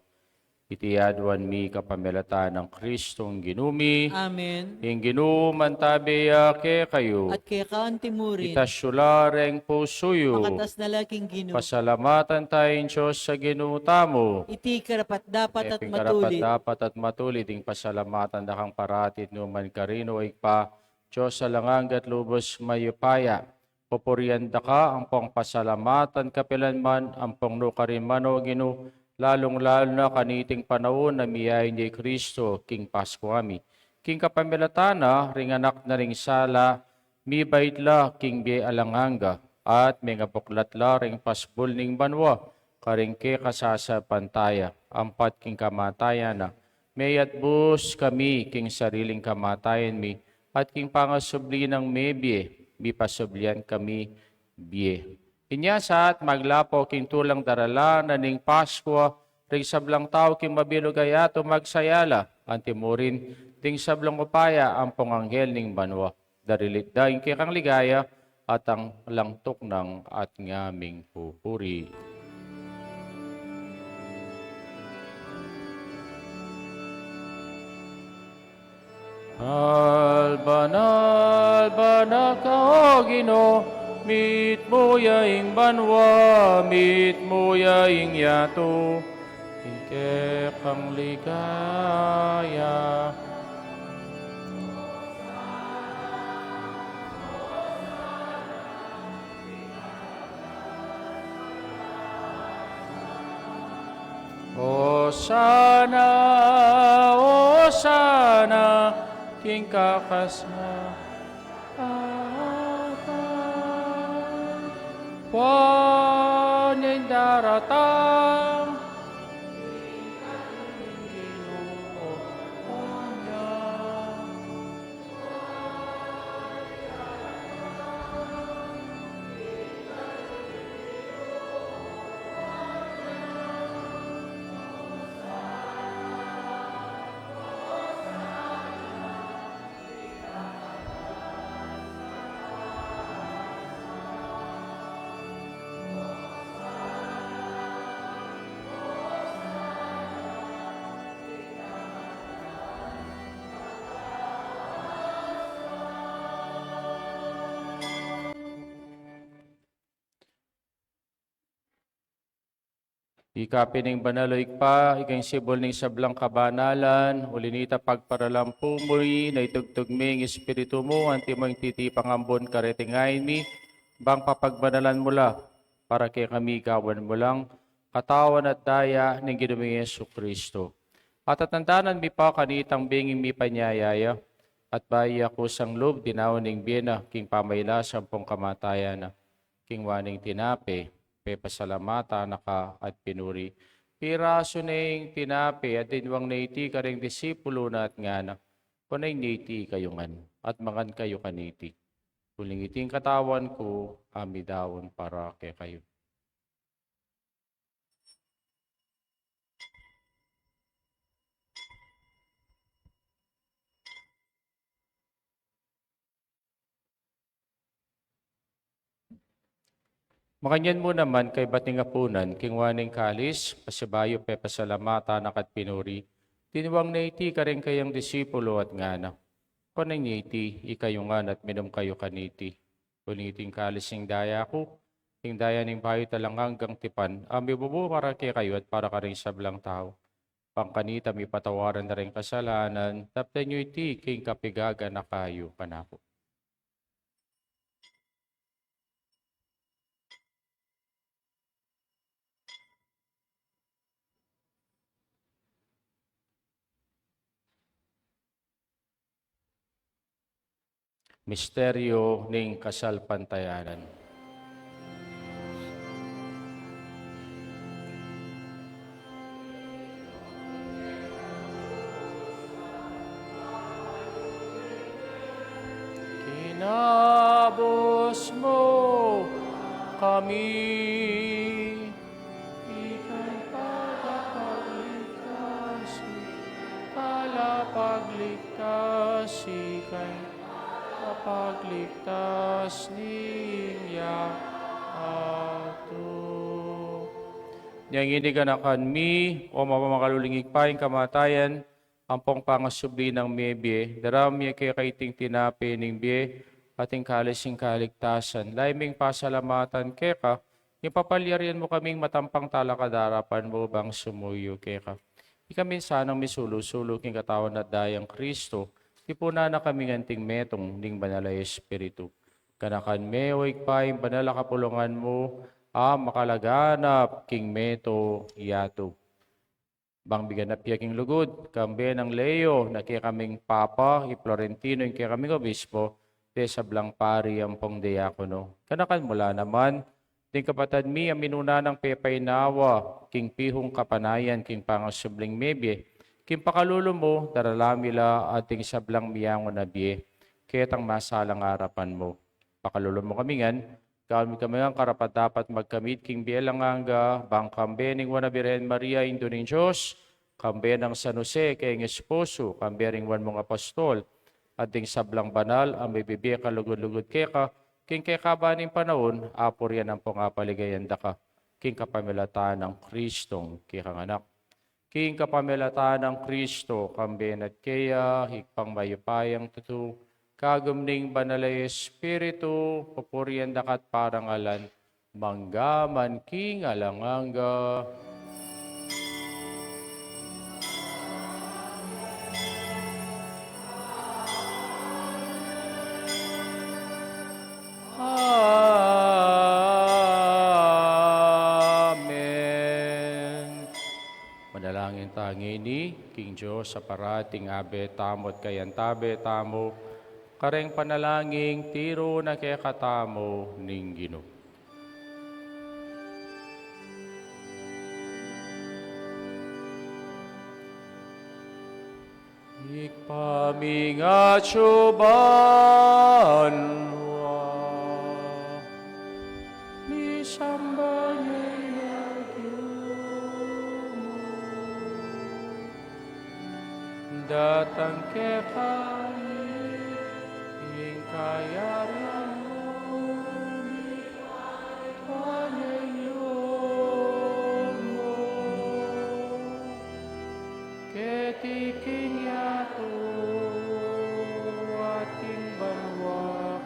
Iti aduan mi kapamilatan nang Kristong Ginu mi. Amen. Ing Ginu mantabe ya kekayu. At keka anti mu rin. Itas yu la reng pusu yu. Makatas na la king Ginu. Pasalamatan taya ing Dios a Ginu tamu. Iti karapat-dapat at matulid. Karapat-dapat at matulid ing pasalamatan da kang parati at nukarin man, O Ibpa, Dios alang angga at lubus mayupaya. Pupurian da ka ampong pasalamatan kapilanman, ampong nukarin man, O Ginu, lalung-lalu na kaniting panaun a miyain ya i Kristo king Paskua mi. King kapamilatan na ring Anak na ring sala, mibait la king bie alang angga, at mengabuklat la ring pasbul ning banua karing kekang sasalpantaya, ampat king kamatayan na, meyatbus kami king sariling kamatayan mi, at king pangasubli nang mebie, mipasublian kami bie. Inya sa at maglapo king tulang daralan na ning Paskua, ring sablang tau king mabilug a yatu magsaya la, anti mu rin ding sablang upaya ampong anghel ning banua. Darilit da ing kekang ligaya at alang tuknang at ngaming pupuri. Banal, banal, banal ka, O Ginu, mitmu ya ing banua, mitmu ya ing yatu, ing kekang ligaya. Osana, Osana, king kakas na. Puan ing daratang. Ika pin ing banal, O Ibpa, ika ing sibul ning sablang kabanalan, uli na nita pagparalampu mu na itugtug me ing Espiritu mu, anti mo ing titipang ambun kareting ain mi, bang papagbanalan mu la, para kekami gawan mu lang katawan at daya ning Ginu ming Jesucristo. At atandanan mi pa kanitang bie ning mipanyaya ya, at bayu ya kusang lub dinaun ning bie na king pamailas ampong kamatayan na. Kinua ne ing tinape, pepasalamatan na ka at pinuri. Pirasu ne ing tinape at dinwang ne iti kareng disipulu na at ngana, kunan ye iti kayu ngan, at mangan kayu kaniti. Uling iti ing katawan ku a midaun para kekayu. Makanyan mu naman kaybat ning apunan, kinua ne ing kalis, pasibayu pepasalamatan na ka at pinuri, dinwang ne iti kareng kayang disipulu at ngana, kunan ye iti, ikayu ngan at minum kayu kaniti. Uling iti ing kalis ning daya ku, ing daya ning bayu at alang anggang tipan, a mibubu para kekayu at para karing sablang tau. Bang kanita mipatawaran da ring kasalanan, taptan yu iti king kapigaganaka yu kanaku. Misteryo ning kasalpantayanan. Kinabus mu kami. Ika'y tagapagligtas, tagapagligtas, ika'y tagapagligtas ning yatu. Inya ngeni ganakan mi, o mapamakalulung Ibpa, ing kamatayan ampong pangasubli nang mebie, daraun mi keka iting tinape ning bie, at ing kalis ning kaligtasan. Lalu ming pasalamatan keka, ing papalyarian mu kaming matampang talakad king arapan mu bang sumuyu keka. Ikami sanang misulu-sulu king katawan at dayang Kristo, tipunan na kaming anting metung ning Banal a Espiritu. Ganakan me, o Ibpa, ing banal a kapulungan mu, a makalaganap king mabilug a yatu. Bang miganap ya king lugud, kambe nang Leo, na kekaming Papa, i Florentino, ing kekaming Obispo, ding sablang pari ampong diakono. Ganakan mu la naman, ding kapatad mi, a minuna nang pepainawa, king pihung kapanayan, king pangasubling mebie, king pakalulu mu, daralan mi la, at ding sablang miyangu na bie, ketang masalang arapan mu. Pakalulu mu kami ngan, gawan mu kami ngan karapat-dapat magkamit king bie alang angga, bang kambe ning Nuan a Birhen Maria, Indu ning Dios, kambe nang San Jose, kayang esposo, kambe ring nuan mung apostol, at ding sablang banal, a mibibie kalugud-lugud keka, king kekaban ning panaun, apurian ampong apaligayan da ka, king kapamilatan nang Kristong kekang Anak. King kapamilatan nang Kristo, kambe na at keya, Ibpang mayupayang tutu, kagum ning Banal a Espiritu, pupurian da ka at parangalan, mangga man king alang angga. Amen. Manalangin ta ngeni king Dios a parating Abe tamu at kayabe tamu, kareng panalangin tiru na kekatamu ning Ginu. Ibpa ming atsu banua, misamban ya ing lagyu mu. Datang kekami ing kayarian mu, mipamintuan ya ing lub mu. Keti king yatu at king banua,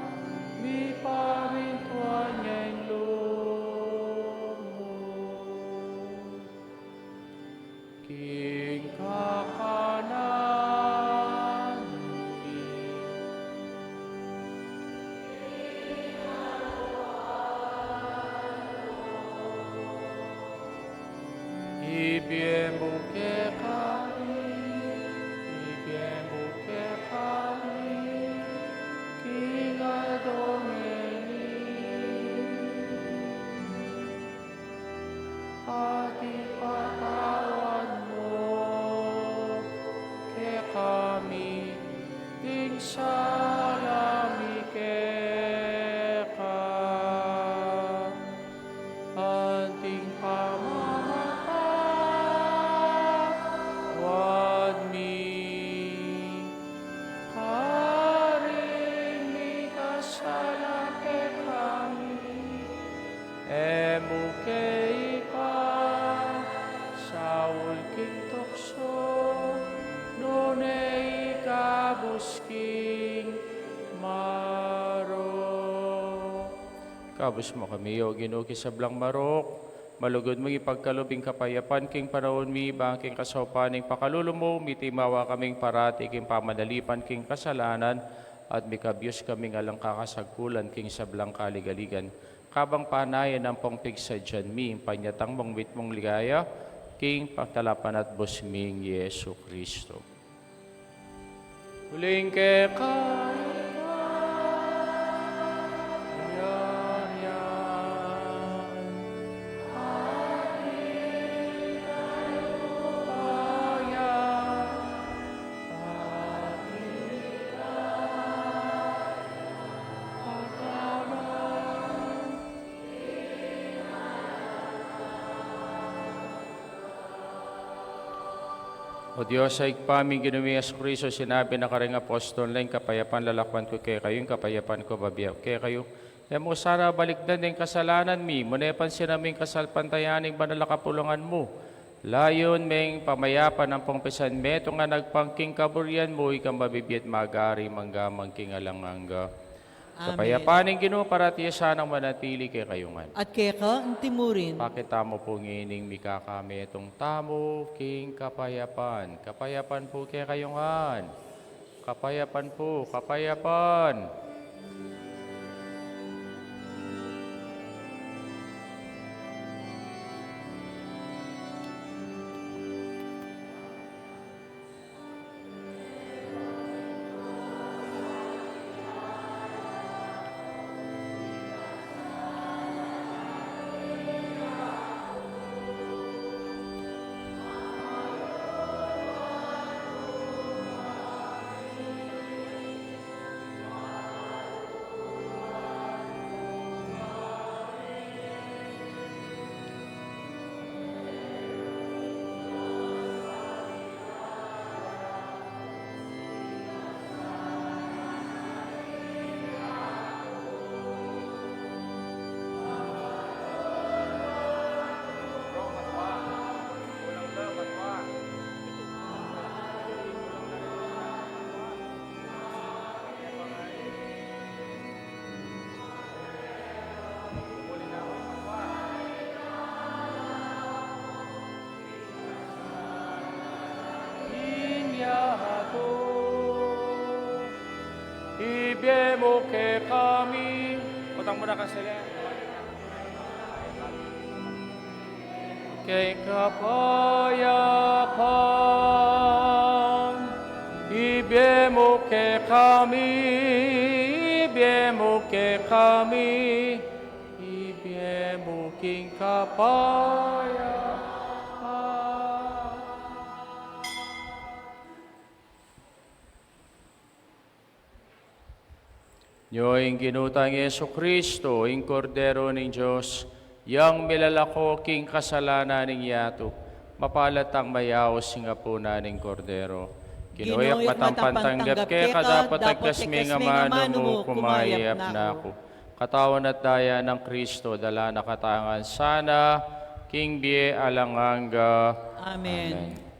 mipamintuan ya ing lub mu. King kakanan mi. Ibie mu kekami kami ding sala mi keka, anting pamamatawad mi karing mikasala kekami. E mu ke ipaisaul king tuksu, nune ikabus king marok. Ikabus mu kami, O Ginu, king sablang marok, malugud mung ipagkalub ing kapayapan king panaun mi, bang king kasaupan ning pakalulu mu, mitimawa kaming parati king pamanalipan king kasalanan, at mikabyus kaming alang kakasagkulan king sablang kaligaligan. Kabang panayan ampong pigsadyan mi ing panyatang mung mitmung ligaya, king pagtalapan at bus ming Jesu Cristo. Uling keka ing kayarian, at ing kayarian, at ing ligaya, at alang O Dios a Ibpa mi, ing Ginu ming Jesucristo, sinabi na karing apostol na, "Ing kapayapan lalakwan ku kekayu, ing kapayapan ku bibie ku kekayu." E mu sana balikdan ding kasalanan mi, nune pansinan mu ing kasalpantayanan ning banal a kapulungan mu. Layun meng pamayapan ampong pisanmetungan agpang king kaburian mu, ikang mabibie at magari mangga man king alang angga. Amen. Kapayapan ning Ginu parati ya sanang manatili kekayu ngan. At keka antimurin. Pakit tamu pu ngening mikakametung tamu king kapayapan. Kapayapan pu kekayu ngan. Kapayapan pu, kapayapan. Inya tu, ibie mu kekami. Utang mu na kasi, king kapayapan, ibie mu kekami, ibie mu kekami, ibie mu king kapayapan. Nyo ing Ginu tang Jesucristo, ing Kordero ning Dios, yang milalako king kasalanan ning yatu. Mapalad tang mayaus king apunan ning Kordero. Ginu, yaku matampan tanggap keka, dapot agkas me ing amanu mu, kumayap na ku. Katawan at daya nang Kristo, dala na katamu ngan sana king bie alang angga. Amen. Amen.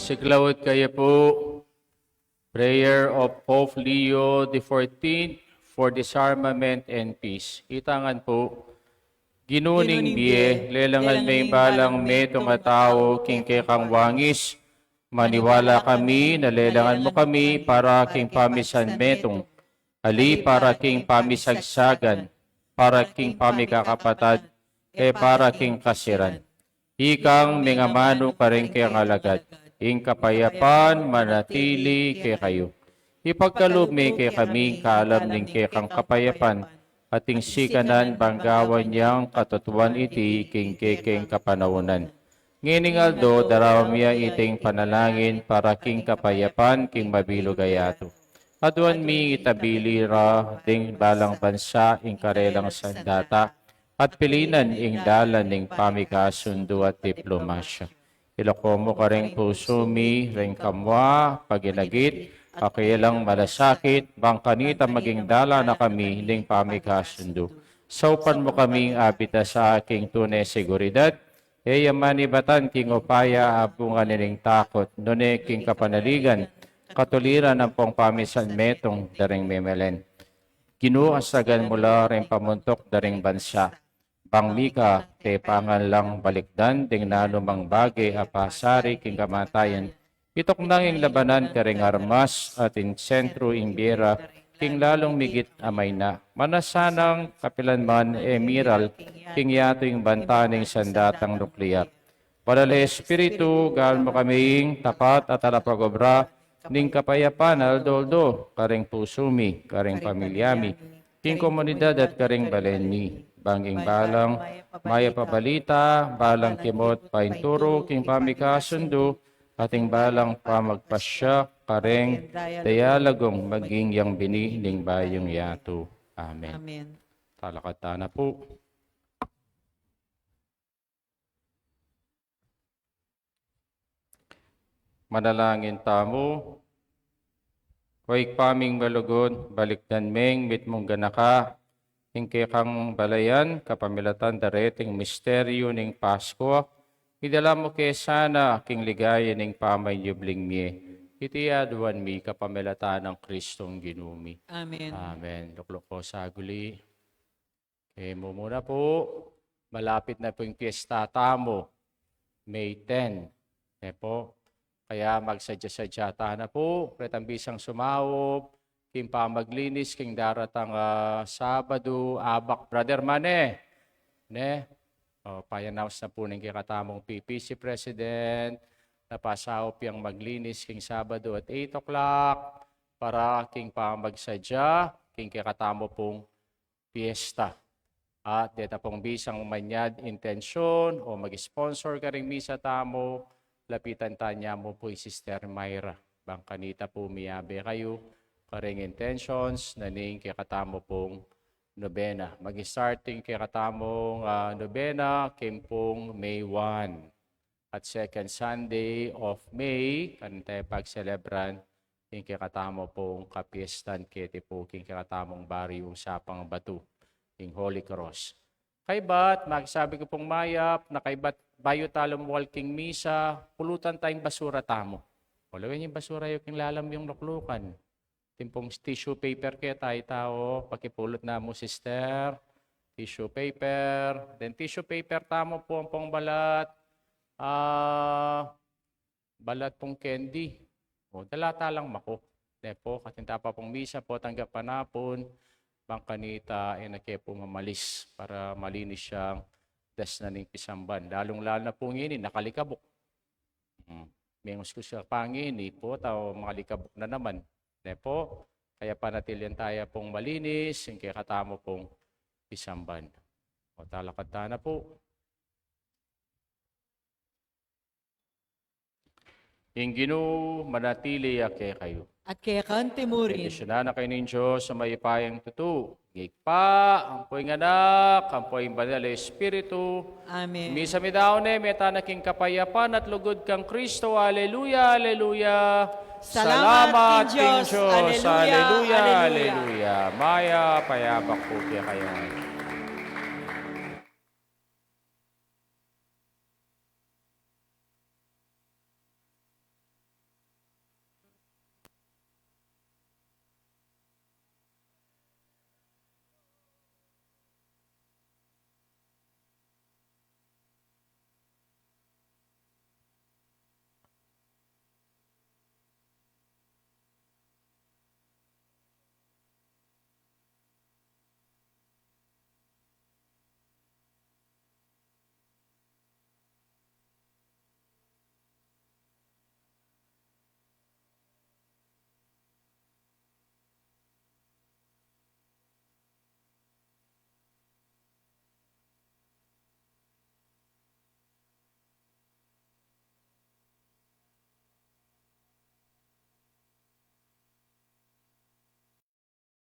Siklaud kaya po, prayer of Pope Leo the fourteenth for disarmament and peace. Itangan po, Ginu ning bie, lelangan me ing balang metung a tau king kekang wangis. Maniwala kami na lelangan mu kami para king pamisan metung, ali para king pamisagsagan, para king pamikakapatad, e para king kasiran. Ikang mengamanu karing kekang alagad, ing kapayapan manatili kekayu. Ipagkalub me kekami ing kalam ning kekang kapayapan, at ing sikanan bang gawan yang katutuan iti king kekeng kapanaunan. Ngening aldo, darawan mi iting panalangin para king kapayapan king mabilug a yatu. Aduan mi itabili ra ding balang bansa ing karelang sandata, at pilinan ing dalan ning pamikasundu at diplomasya. Ilako mu karing pusu mi ring kamua, paginagit, kakelang malasakit, bang kanita maging dalan na kami ning pamikasundu. Saupan mu kaming abita sa king tune seguridad, e ya manibatan king upaya a bunga ne ning takut, nune king kapanaligan, katuliran ampong pamisan metung da ring memalen. Ginu, asagan mu la ring pamuntuk da ring bansa. Bang mika tepangan lang balikdan ding nanumang bage a pasari king kamatayan, ituknang ing labanan karing armas at ing sentru ing bie ra king lalung migit a mayna. Manasanang kapilan man e miral king yatu ing banta ning sandatang nuklear. Banal a Espiritu, gawan mu kaming tapat a talapag-obra ning kapayapan aldo-aldo karing pusu mi, karing pamilya mi, king komunidad at karing balen mi. Bang ing balang mayap a balita, balang kimot painturu king pamikasundu, at ing balang pamagpasya karing dayalagong maging yang bini ning bayung yatu. Amen. Amen. Talakad tana pu. Manalangin tamu. O Ibpa ming malugud, balikdan meng mitmung ganaka ing kekang balayan kapamilatan da reting misteryu ning Paskua. Idala mu ke sana king ligaya ning pamanyubling mie. Iti aduan mi kapamilatan nang Kristong Ginu mi. Amen. Amen. Lukluk ko saguli. E, mumuna pu, malapit na pu ing piyesta tamu, May ten. E pu, kaya magsadya-sadya tana pu, retang bisang sumaup king pamaglinis king daratang, ah, Sabadu, abak, Brother Mane, ne? O, pa-announce na pu ning kekatamung P P C President, na pasaup yang maglinis king Sabadu at eight o'clock, para king pamagsadya king kekatamu pung piyesta. At deta pung bisang manyad intensyon o mag-sponsor karing misa tamu, lapitan tana mu pu i Sister Myra. Bang kanita pu miyabe kayu karing intentions na ning kekatamu pung nobena. Mag-start ing kekatamung, ah, nobena king pung May one. At second Sunday of May, kanita pagselebran ing kekatamu pung kapiestan keti pu king kekatamung baryu Sapang Batu, ing Holy Cross. Kaybat, magsabi ku pung mayap, na kaybat bayu ta lumual king misa, pulutan ta ing basura tamu. Pulutan ing basura yu king lalam yung luklukan. Atin pung tissue paper ke tayu, o, pakipulut na mu, sister. Tissue paper. Then tissue paper tamu pu ampong balat. Ah, balat pung candy. O, dala ta lang maku. Ne pu, katinta pa pung misa pu, tanggap panapun. Bang kanita, e na ke pu mamalis para malinis yang das na ning pisamban. Lalung-lalu na pu ngeni, nakalikabuk. Hmm. Menguskus ka pa ngeni pu, tau makalikabuk na naman. Ne pu, kaya panatilian taya pung malinis ing kekatamu pung pisamban. O, talakad tana pu. Ing Ginu manatili ya kekayu. At keka naman murin. Bendisyunan na kayu ning Dios a mayupayang tutu, ing Ibpa, ampo ing Anak, ampo ing Banal a Espiritu. Amen. Misa mi daun ne, meta na king kapayapan at lugud kang Kristo. Aleluya, aleluya. Salamat king Dios. Aleluya, aleluya. Mayap a abak pu kekayu.